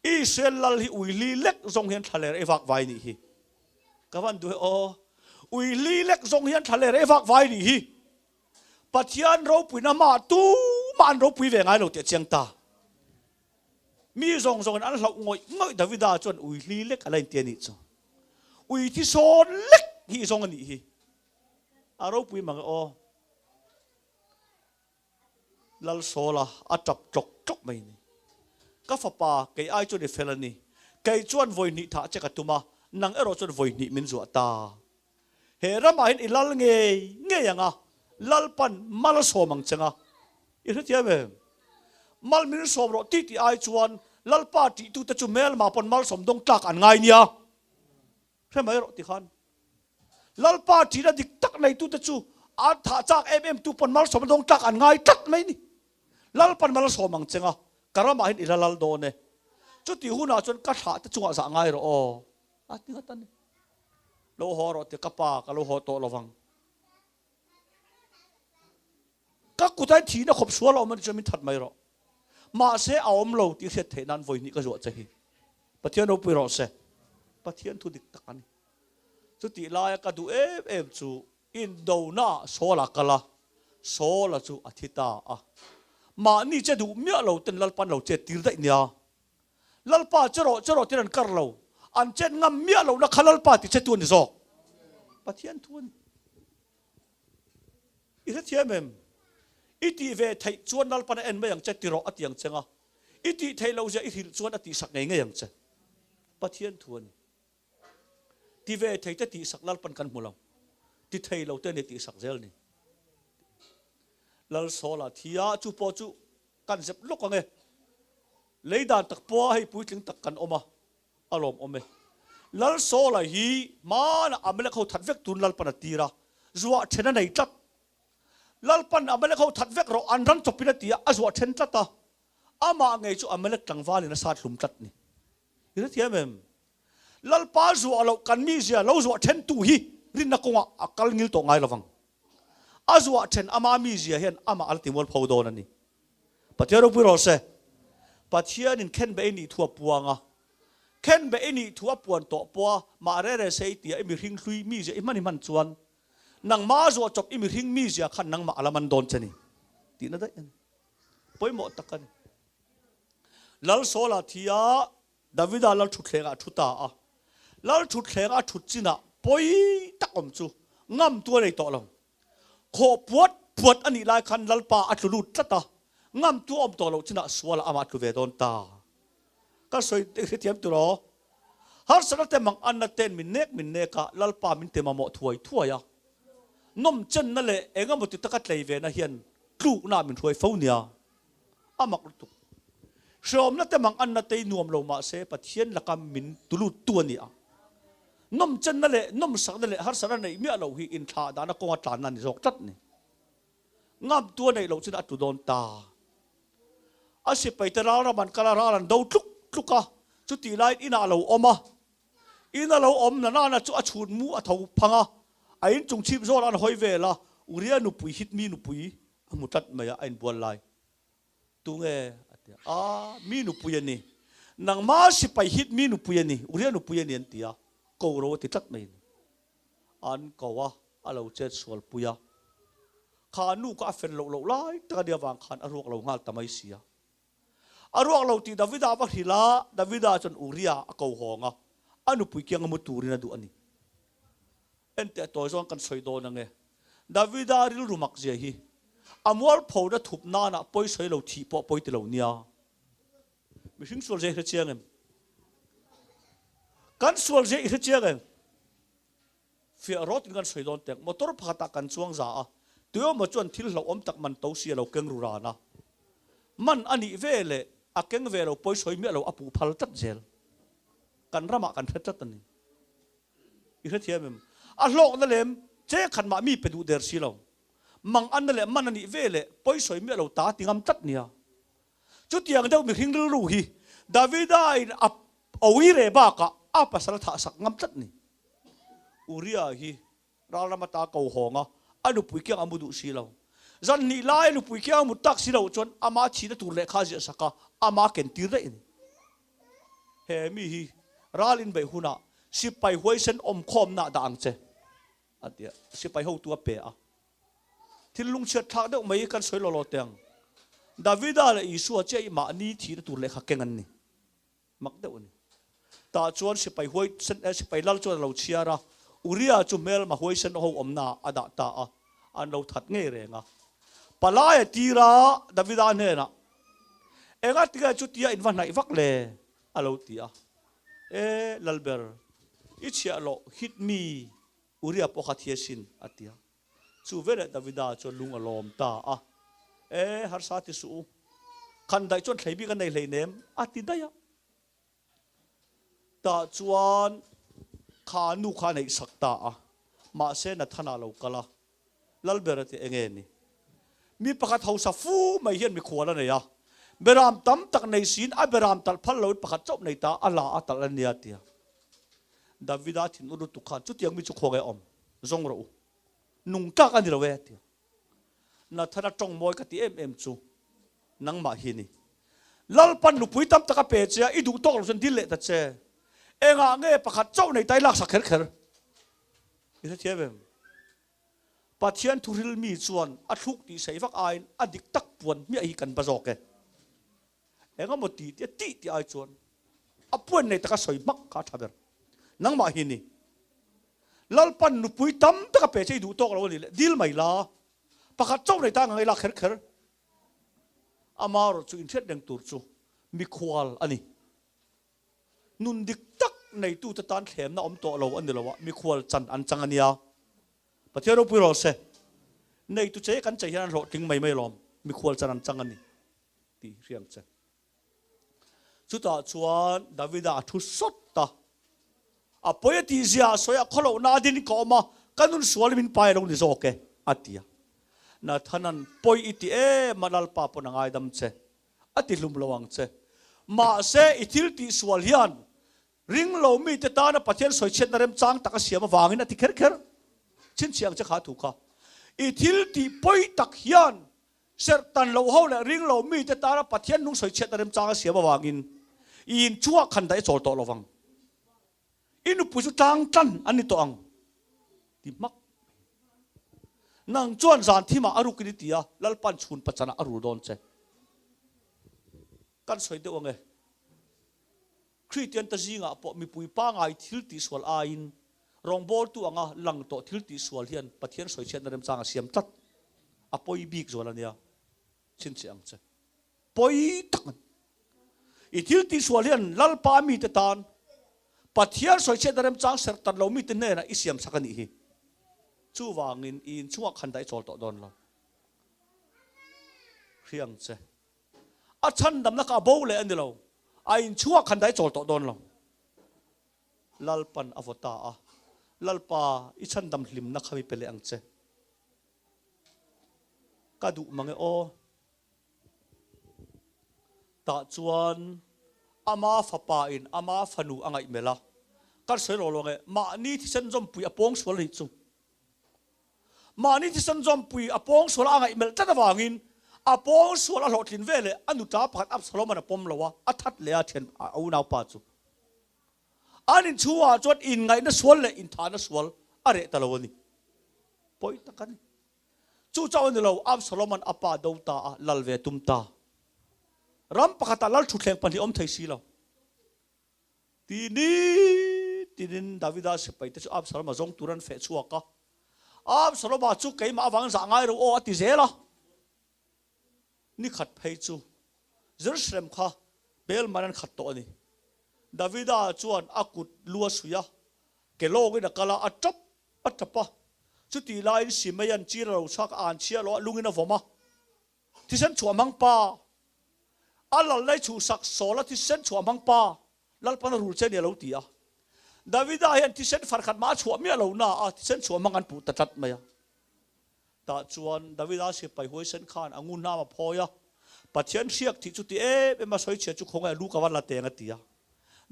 Israel lal hi ui li lek zawng hian thlaler ei vak vai nih hi. Ka van duh e aw, ui li lek zawng hian thlaler ei vak vai nih hi. Pathian ropuina hmaah tumah an ropui ve ngai lo tih a chiang ta. Mi zawng zawngin an hlauh ngawih ngawih Davida chuan ui hli lek a la inti a nih chu. Ui thi sawn lek hi zawng a nih hi. A ropui mang e aw. Lal Sawla a tap tlawk tlawk mai ni. Ka fapa kei ai chuan i fel a ni. Kei chuan vawi hnih thah che ka tum a, nang erawh chuan vawi hnih min zuah ta. He ramah hian i lal ngei ngei ang a, Lalpan mal a sawm ang che nga. I hrethiam em? Mal min sawm rawh tih tih ai chuan Lalpa tihtute chu hmelma pawn malsawm dawng tlak an ngai nia. Hre mai rawh ti khan. Lalpa tihna dik tak neitute chu an thah chak em em tu pawn malsawm dawng tlak an ngai tlat mai ni. Lalpan mal a sawm ang che nga, ka ramah hian i la lal dawn e. Chutih hunah chuan ka thlah te chungah zah ngai rawh aw. A ti nghat a ni. Lo haw rawh ti ka pa ka lo haw tawh lovang. Ka kutah hian thihna khawp sual a awm a ni chuan min that mai rawh. Mahse a awm lo tih hriat theih nan vawi hnih ka zuah che hi. Pathian ropui rawh se. Pathian thu dik tak a ni. Chutih laia ka duh em em chu indona ah Saul a kal a, Saul-a chu a thi ta a. Mahni che duh miah lo ten Lalpan lo chet tir daih nia. Lalpa che rawh che rawh tiin an kar lo. An chet ngam miah lohna kha Lalpa ti che tu a ni zawk. Pathian thu a ni. I hrethiam em? I tih ve theih chuan Lalpan a en mai ang che ti rawh a ti ang che nga. I tih theih loh zia i hrilh chuan a tihsak ngei ngei ang che. Pathian thu a ni. Ti ve thei te tihsak Lalpan kan hmu lo. Ti thei lo te ni tihsak zel ni. Lal Sawla thi a, chu pawh chu kan zep lawk ang e. Lei dan tak pawha hei puitling tak kan awm a, a lawm awm e. Lal Sawla hi hmanah Amalek ho that vek tun Lalpan a tir a, zuah then a nei tlat. Lalpan Amalek ho that vek rawh an ran chawpin a ti a, a zuah then tlat a. Amah ngei chu Amalek tlangvalin a sat hlum tlat ni. I hrethiam em? Lalpa zuah loh kan mizia lo zuah then tu hi rinna kawngah a kal ngil tawh ngai lovang. A zuah then ama mizia hian amah a la timual pho dawn a ni. Pathian ropui rawh se. Pathianin khenbeh i nih thu a puang a. Khenbeh i nih thu a puan tawh pawha mah re re se i tia i mihring hlui mizia i hman i hman chuan nangmah zuah chawp i mihring mizia khan nangmah a la man dawn che ni tihna daih a ni. Pawimawh tak a ni. Lal Saula thi a, Davida lal thutthleng ah a thu ta a. Lal thutthleng a thut chinah pawi tak awm chu ngam tu a nei tawh lo. Khawh puat puat a nih lai khan Lalpa a tlu lut tlat a, ngam tu a awm tawh loh chinah sualah amah a tlu ve dawn ta. Ka sawi hrethiam tur aw. Harsatna te mang anna ten min nek min nek a, Lalpa min ti mamawh thuai thuai a. Nawm chenna leh engemaw ti taka tlei ve na hian tlukna min hruai fo nia. A mak lutuk. Hreawmna te mang anna te i nuam lo mahse Pathian laka min tulut tu a ni a. Nawmchenna leh nawmsakna leh harsatna neih miah loh hi inthlah dahna kawnga tlanna a ni zawk tlat ni. Ngamtu a neih loh chuan a tlu dawn ta. A sipai te ral ram an kal a, ral an do tluk tluk a, chutih laiin inah a lo awm a. In a lo awm na nana chu a chhun mu a tho phang a, a inchung chhip zawlah an hawi vel a, Uria nupui Hitmi nupui a hmu tlat mai a, a inbual lai. Tunge? a ti a. A, mi nupui a ni. Nangma sipai hit mi nupui a ni, Uria nupui a ni an ti a, ko ro a ti tlat mai a ni. An ko a, a lo chet sual pui a. Kha nu kha a fel loh loh lai tak a nih avang khan a ruak lo nghal ta mai si a. A ruak lo tih Davida va hrilh a, Davida chuan Uria a ko hawng a, a nupui kianga mu turin a duh a ni. Enteh tawi zawng kan sawi dawn ange. Davida rilru mak zia hi a mualphona thup nana pawi sawi lo thih pawh pawi ti lo nia. Mihring sual zia i hre chiang em? Kan sual zia i hre chiang em? Fiah rawtin kan sawi dawn tek. Motor pakhatah kan chuang za a, tuemaw chuan thil hlauhawm tak man to si a lo keng ru ran a. Man a nih ve leh a keng ve lo pawi sawi miah lo a puh phal tlat zel. Kan ramah kan hre tlat a ni. I hrethiam em? A hlawkna lem che khat mah mi pe duh der si lo. Mang anna leh man a nih ve leh pawi sawi miah lo ta ti ngam tlat nia. Chutiang deuh mihring rilru hi Davida in a awi re bakah a pasal thah sak ngam tlat ni. Uria hi ralram ata ko hawng a, a nupui kiang a mu duh si lo. Zan hnih lai a nupui kiang a mut tak si loh chuan ama thihna tur lehkha a ziah sak a, ama ken tir daih a ni. He mi hi ral inbeih hunah sipai huaisen awmkhawmna dah ang che, a ti a, sipai hotu a pe a. Thil lungchhiat thlak deuh mai kan sawi law law teh ang. Davida leh Isua chiah hi mahni thihna tur lehkha keng an ni. Mak deuh a ni. Tah chuan sipai huaisen eh sipai lal chuan a lo chhiar a, Uria chu hmelma huaisen ho awmnaah a dah ta a, an lo that ngei reng a. Palai a tir a, Davida hnenah, Enga tinge chutia in va hnaih vak le? a lo ti a. E, Lalber, i chhiah loh hit mi Uria pawh kha thi asin, a ti a. Chu veleh Davida chuan lung a lawm ta a, E, harsa ti suh u, khan daih chuan thlei bik a nei hleinem, a ti daih a. Tah chuan kha nu kha a neih sak ta a, mahse Nathana a lo kal a, Lalber a ti, Enge ni? Mi pakhat hausa fu mai hian mikhual a nei a, beram tam tak nei siin a beram talh phal loin pakhat chauh nei ta a la a talh a nia, a ti a. Davida thinur lutuk khan chutiang mi chu khawnge awm zawng rawh u, nung tlak a ni lo e, a ti a. Nathana tawng mawi ka ti em em chu nangmah hi ni. Lalpan nupui tam tak a pe che a, i duh tawk lo chuan dil leh ta che. Engah nge pakhat chauh nei ta i laksak kher kher? I hrethiam em? Pathian thuhril mi chuan a thluk tih saih vak aiin a dik tak puan hmiah hi kan ba zawk e. Engemaw ti tia tih tih ai chuan a puan nei taka sawi hmak kha a tha ber. Nangmah hi ni. Lalpan nupui tam tak a pe che i duh tawk lo a ni le, dil mai la. Pakhat chauh nei ta ang ang i lak kher kher. Amaherawhchu inhriat reng tur chu mikhual a ni. Nun dik tak neitute tan thlemna awm tawh lo a ni lo a, mikhual chan an chang a nia. Pathian ropui rawh se. Neitu che kan chei hian an hlawhtling mai mai lawm, mikhual chan an chang a ni tih hria ang che. Chutah chuan Davida a thu sawt a, a pawi a tih zia a sawi a, khawlohna a din ka awm a, ka nun sual min pai lo ni zawk e, a ti a. Nathanan pawi i ti em a, Lalpa pawn a ngaidam che. A ti hlum lo ang che. Mahse, i thil tih sual hian ring lo mite tana Pathian sawichhiatna remchang tak a siam avangin a ti kher kher. Chhinchhiah ang che kha thu kha. I thil tih pawi tak hian serh tan lo ho leh ring lo mite tana Pathian nung sawichhiatna remchang a siam avangin i inchungah khan daih a chawl tawh lo vang. I nupui chu tlang tlan an ni tawh ang ti hmak. Nang chuan zan thimah a rukin i ti a, Lalpan chhun pachanah a rul dawn che. Kan sawi deuh ang e. Kristian te zingah pawh mipui pangai thil tihsual aiin rawngbawltu anga lang tawh thil tihsual hian Pathian sawichhiatna remchang a siam tlat. A pawi bik zual a nia. Chhinchhiah ang che. Pawi tak a ni. I thil tihsual hian Lalpa mite tan Pathian sawichhiatna remchang serh tan lo mite hnenah i siam sak a nih hi. Chuvangin i inchungah khan dah i chawl tawh dawn lo. Hriang che. A chhandamna kha a bo leh a ni lo. A inchungah khan dah i chawl tawh dawn lo. Lalpan a vaw ta a. Lalpa, i chhandam hlimna kha mi pe leh ang che. Ka duh mang e aw. Tah chuan ama fapa in ama fanu a ngaih melh a, Kan sawi lo lo nge, mahni thisen zawmpui a pawng sual a nih chu. Mahni thisen zawmpui a pawng sual a ngaih melh tlat avangin a pawng sual a hlawhtlin ve leh a nuta pakhat Absalom-a'n a pawm lo a, a that leh a thian a unaupa chu. An inchhungah chuan inngaihna sual leh inthahna sual a reh ta lo a ni. Pawi tak a ni. Chu chauh a ni lo, Absalom-a'n a pa do ta a, lal ve tum ta. Ram pakhatah lal thutthleng pahnih awm thei si lo. Ti ni tinin Davida sipaite chu Absalom-a zawng tur an feh chhuak a. Absalom-a chu keimah avangin zah ngai ro aw a ti zel a. Ni khat phei chu Jerusalem kha bel man an khat tawh a ni. Davida chuan a kut lu a suih a, ke lawngin a kal a, a tap a tap a. Chutih laiin Simeia'n chir a lo chhak a, an chhiah lo a, lungin a vawm a. Thisen chhuah hmang pa, a lal lai chhuhsak Saula thisen chhuah hmang pa, Lalpan a rul che a ni a lo ti a. Davida hian thisen far khat mah a chhuah miah lo na a, thisen chhuah hmang an puh ta tlat mai a. Tah chuan Davida sipai huaisen khan a ngun hnam a phawi a, Pathian hriak thih chu ti em em a sawi chhia chu khawngaih a lu ka va la teng a ti a.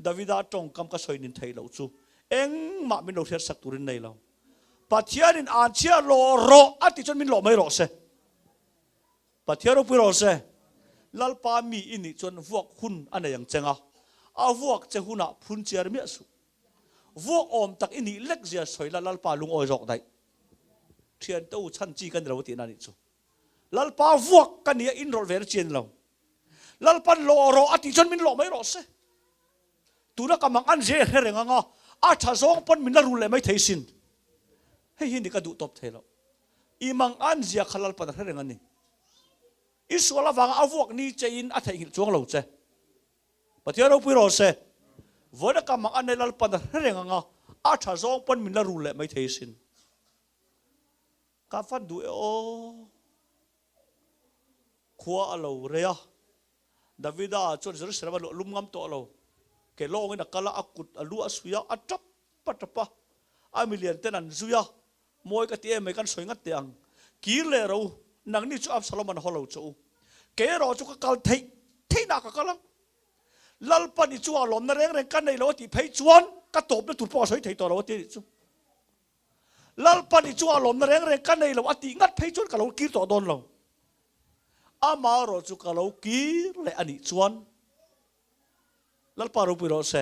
Davida tawngkam ka sawi nin theih loh chu engmah min lo hriatsak turin nei lo. Pathianin an chhia lawh rawh a tih chuan min lawh mai rawh se. Pathian ropui rawh se. Lalpa mi i nih chuan vuak hun a nei ang cheng a, a vuak che hunah phun chiar miah suh. Vuak awm tak i nih lek zia sawi la Lalpa lungawi zawk daih. Thiante u chhan chi ka ni lo tihna nih chu. Lalpa vuak ka nia inrawlh ve na chi a ni lo. Lalpan lawh rawh a tih chuan min lawh mai rawh se. Tuna ka mang an zia i hre reng ang a, a tha zawng pawn min la rul leh mai thei sin. Hei hi ni ka duh tawp thei lo. I mang an zia kha Lalpan a hre reng a ni. I sual avanga a vuak ni che in a theihnghilh chuang lo che. Pathian ropui rawh se. Vawiin ka mang a nei Lalpan a hre reng ang a, a tha zawng pawn min la rul leh mai thei sin. Ka fan duh e aw. Khua a lo rei a, Davida chuan Jerusalem a luah lum ngam tawh lo. Ke lawngin a kal a, a kut a lu a suih a, a tap a tap a. A milian ten an zui a, Mawi ka ti em mai kan sawi ngat teh ang. Kir leh ro u, nangni chu Absalom an haw lo che u. Kei erawh chu ka kal theih theihna ka kal ang. Lalpan i chungah lawmna reng reng ka nei lo a tih phei chuan ka tawpna tur pawh a sawi thei tawh lo a ti a nih chu. Lalpan i chungah lawmna reng reng ka nei lo a tih ngat phei chuan ka lo kir tawh dawn lo. Amaherawh chu ka lo kir leh a nih chuan Lalpa ropui rawh se,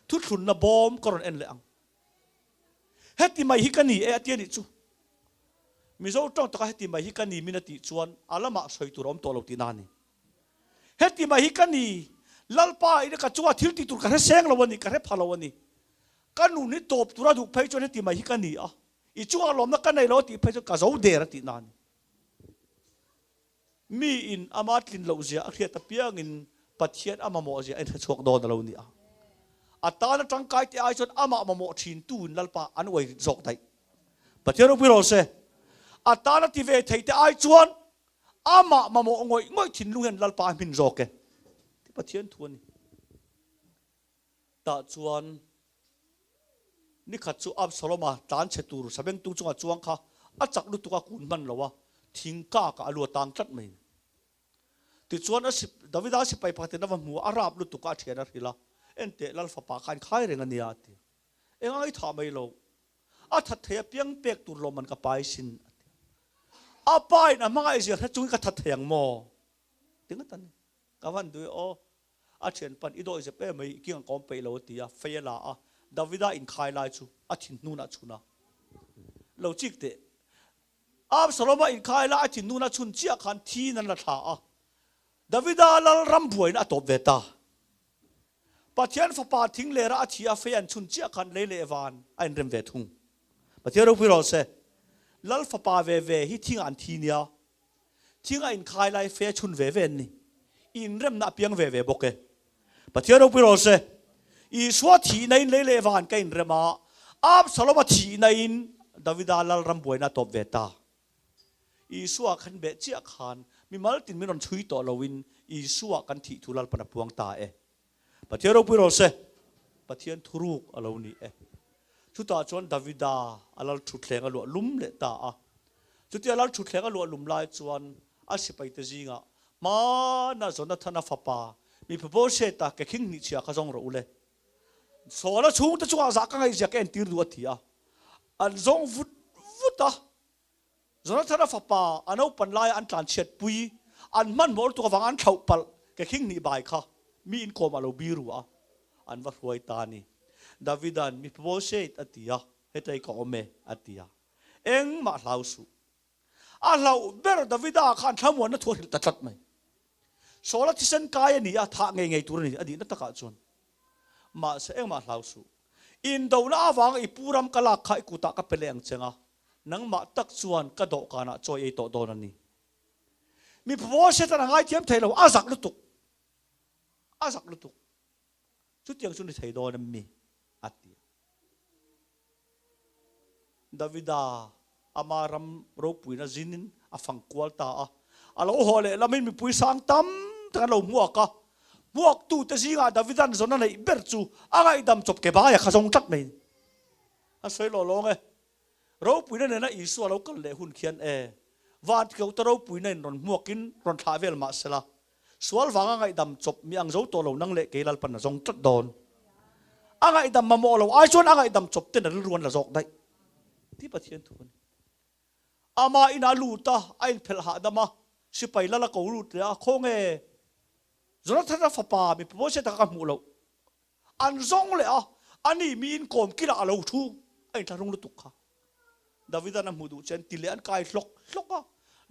thuthlunna bawm ka rawn en leh ang. Heti mai hi ka ni e a ti a nih chu. Mizo tawng taka heti mai hi ka ni min a tih chuan a lamah sawi tur a awm tawh lo tihna a ni. Heti mai hi ka ni, Lalpa ina ka chungah thil tih tur ka hre seng lo a ni, ka hre pha lo a ni. Ka nun hi tawp tura duh phei chuan heti mai hi ka ni a, i chungah lawmna ka nei lo a tih phei chuan ka zo der a tihna a ni. Mi in ama tlin loh zia a hriat apiangin Pathian a mamawh zia a inhre chhuak dawn a lo ni a. A tana tangkai te ai chuan amah mamawh thin tu in Lalpa an uai rit zawk daih. Pathian ropui rawh se. A tana ti ve thei te ai chuan amah mamawh ngawih ngawih thinlung hian Lalpa a hmin zawk e. Ti Pathian thu a ni. Tah chuan nikhat chu Absaloma tlan chhe tur sabengtung chunga chuang kha a chak lutuk a kun hman lo a, thing kak ah a lu a tang tlat mai. Tichuan a Davida sipai pakhatin a va hmu a, a rap lutuk a, a thian a hrilh a, Enteh, Lal fapa kha a inkhai reng a nia, a ti. Eng a ngaithah mai lo. A that thei apiang pek tur lawmman ka pai sin, a ti. A pa in a hmangaih zia hre chungin ka that thei ang maw? Ti ngawt a ni. Ka van duh e aw. A thian pan i dawi zep em mai, i king ang ka awm peih lo a ti a, fei a la a, Davida inkhai lai chu a thin hnunah a chhun a. Lo chik teh. Absaloma inkhai lai a thin hnunah a chhun chiah khan thiin an la thla a, Davida lal ram buaina a tawp ve ta. Pathian fapa thing lera a thi a, fei an chhun chiah khan lei leh van a inrem ve thung. Pathian ropui rawh se. Lal fapa ve ve hi thingah an thi nia. Thing a inkhai lai fe chhun ve ve an ni. Inremna a piang ve ve bawk e. Pathian ropui rawh se. Isua thihna in lei leh van ka inrem a, Absaloma thihna in Davida lal ram buaina a tawp ve ta. Isua khan beh chiah khan mimal tin min rawn chhui tawh lo in Isua kan thih thu Lalpan a puang ta e. Pathian ropui rawh se. Pathian thuruk a lo ni e. Chutah chuan Davida a lal thutthleng a luah lum leh ta a. Chutia lal thutthleng a luah lum lai chuan a sipaite zingah, Hmana Jonathana fapa Mephibosheth-a ke khing hnih chhia kha zawng rawh u le. Saula chhungte chungah zah ka ngaihzia ka entir duh a ti a. An zawng vut vut a. Jonathana fapa a naupan laia an tlanchhiat pui, an hmanhmawh lutuk avanga an thlauh palh ke khing hnih bai kha mi inkawmah a lo biru a, an va hruai ta a ni. Davida'n, Mephibosheth a ti a, hetei ka awm e, a ti a. Engmah hlau suh. A hlauh ber Davida khan thlamuanna thu a hrilh ta tlat mai. Saula thisen kai a ni a, thah ngei ngei tur a ni, a nihna takah chuan. Mahse, engmah hlau suh. Indona avanga i pu ram ka lak kha i kutah ka pe leh ang cheng a, nangmah tak chuan ka dawhkanah chawi ei tawh dawn a ni. Mi Mephibosheth-an a ngaithiam thei lo, a zak lutuk. A zak lutuk. Chutiang chu ni thei dawn em mi? a ti a. Davida ama ram ropuina zinin a fang kual ta a. A lo haw leh lamin mipui sang tam tak an lo hmuak a. Hmuaktute zingah Davida'n zawn a neih ber chu a ngaihdam chawp ke baia kha zawng tlat mai. A sawi lawh lawng e. Ropuina nena Isua lo kal leh hun khian e, Vanthikauta ropuina in rawn hmuakin rawn thlah vel mah sela, Sual vanga ngaihdam chawp mi ang zo tawh lo nang leh kei Lalpan a zawng tlat dawn. A ngaihdam mamawh lo ai chuan a ngaihdam chawp ten a rilru an la zawk daih tih Pathian thu a ni. Ama inah a lut a, a inphelh hahdam a, sipai lal a ko lut leh a, Khawnge Jonathana fapa mi Mephibosheth kha ka hmuh loh. An zawng leh a, ani mi inkawm kilah a lo thu, a inthlahrung lutuk kha. Davida'n a hmuh duh che an ti leh an kai hlawk hlawk a,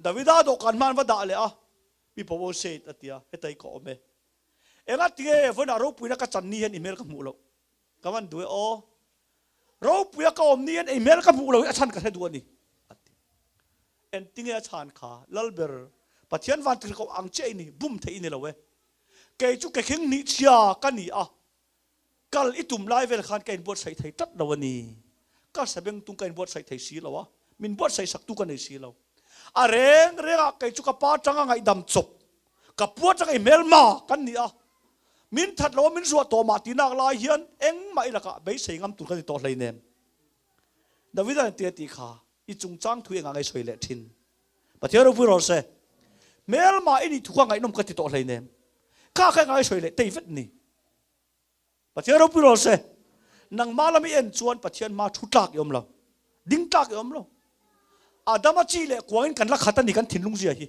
Davida dawhkan hma an va dah leh a, Mi Mephibosheth a ti a, Hetai ka awm e. Engati nge vawiinah ropuina ka chan ni hian i hmel ka hmuh loh? Ka van duh e aw. Ropuia ka awm ni hian i hmel ka hmuh loh hi a chhan ka hre duh a ni, a ti. Engtinge a chhan kha? Lalber, Pathian van tirhkoh ang chiah i ni, bum theih i ni lo e. Kei chu kekhing hnih chhia ka ni a, kal i tum lai vel khan ka inbuatsaih thei tlat lo a ni. Ka sabeng tung ka inbuatsaih thei si lo a, min buatsaih sak tu ka nei si lo. A reng rengah kei chu ka pa tanga ngaihdam chawp, ka pu atanga i hmelma kan ni a, min that lo a min zuah tawh mah tihnak lai hian engmah i lakah beisei ngam tur ka ni tawh hleinem. David-a nen tia tih kha i chungchang thu engah nge sawi leh thin? Pathian ropui rawh se. Hmelma i nih thu kha ngaihnawm ka ti tawh hleinem. Kha kha engah nge sawi leh tei vet ni? Pathian ropui rawh se. Nangmah lam i en chuan Pathian hma thu tlak i awm lo. Ding tlak i awm lo. Adama chi leh kuangin kan la khat a ni kan thinlung zia hi.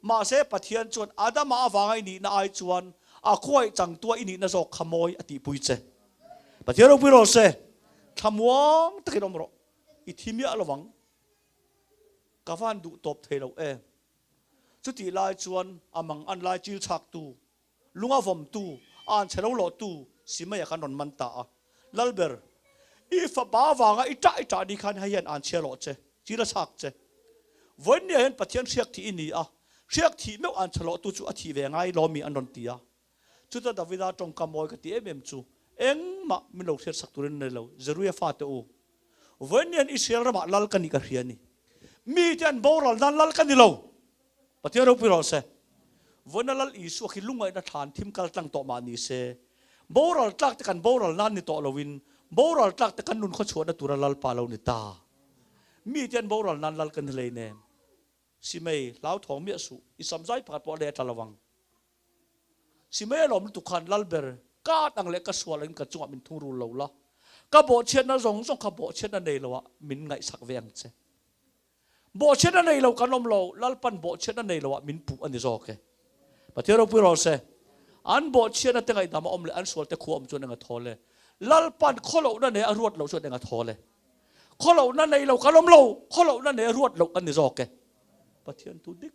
Mahse Pathian chuan Adama avanga i nihna ai chuan a khuaih changtua i nihna zawk kha mawi a tihpui che. Pathian ropui rawh se, thlamuang takin awm rawh, i thi miah lo vang. Ka van duh tawp thei lo em. Chutih lai chuan a mang an lai chil chhaktu, lunga vawmtu, a an chhe lo lawhtu Simeia khan rawn man ta a. Lalber, i fapa avanga i ṭah i ṭah ni khan hei hian an chhia lawh che, chil a chhak che. Vawiinniah hian Pathian hriak thih i ni a, hriak thih meuh an chhe lawhtu chu a thih ve ngai lawmi an rawn ti a. Chuta Davida tawngka mawi ka ti em em chu, Engmah min lo hriatsak turin a ni lo, Zeruia fate u. Vawiinniah hian Israel ramah lal ka nih ka hria a ni. Mite an boral nan lal ka ni lo. Pathian ropui rawh se. Vawiina Lal Isua khi lungngaihna thlan thim kal tlang tawh mah ni se, boral tlak te kan boral nan ni tawh loin boral tlak te kan nun khawchhuahna tura Lalpa lo ni ta. Mite an boral nan Lal kan ni hleinem. Simei, hlauthawng miah suh, i samzai pakhat pawh a leh a tla lo ang. Simei a lawm lutuk khan Lalber, ka at ang leh ka sual angin ka chungah min thungrul lo la, ka bawhchhiatna zawng zawng kha bawhchhiatna nei loah min ngaihsak ve ang che. Bawhchhiatna nei lo kan awm lo, Lalpan bawhchhiatna nei loah min puh a ni zawk e. Pathian ropui rawh se. An bawhchhiatna te ngaihdam a awm leh an sual te khu a awm chuan eng a thawl e. Lalpan khawlohna nei a ruat loh chuan eng a thawl e. Khawlohna nei lo kan awm lo, khawlohna nei a ruat loh kan ni zawk e. Pathian thu dik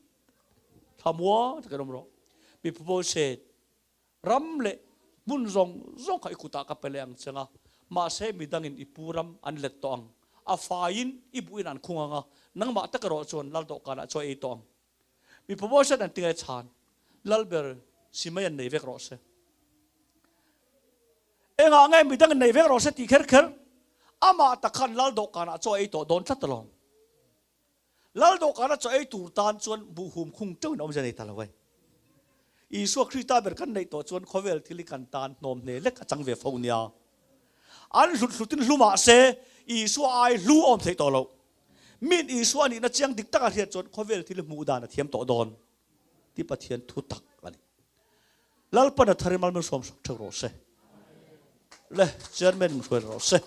thlamuang takin awm rawh. Mephibosheth, Ram leh hmun zawng zawng kha i kutah ka pe leh ang che nga, mahse midangin i pu ram an let tawh ang. A faiin i buhin an khung ang a, nangmah tak erawh chuan lal dawhkanah chaw ei tawh ang. Mi promotion an tinge chhan, Lalber Simei an nei vek rawh se. Engah nge midangin nei vek rawh se tih kher kher, amah tak khan lal dawhkanah chaw ei tawh dawn tlat alawm. Lal dawhkana chaw ei tur tan chuan buhhum khung teuhin awmzia nei ta lo e. Isua Krista ber kan neih tawh chuan khawvel thil hi kan tan hnawm hne lek a chang ve fo nia. An hlut hlutin hlu mah se Isua ai hlu a awm theih tawh loh. Min Isua a nihna chiang dik taka hriat chuan khawvel thil hi hmuh dan a thiam tawh dawn tih Pathian thu tak a ni. Lalpan a thar i malmalsawm sak theuh rawh se. Le Chairman min hruai rawh se.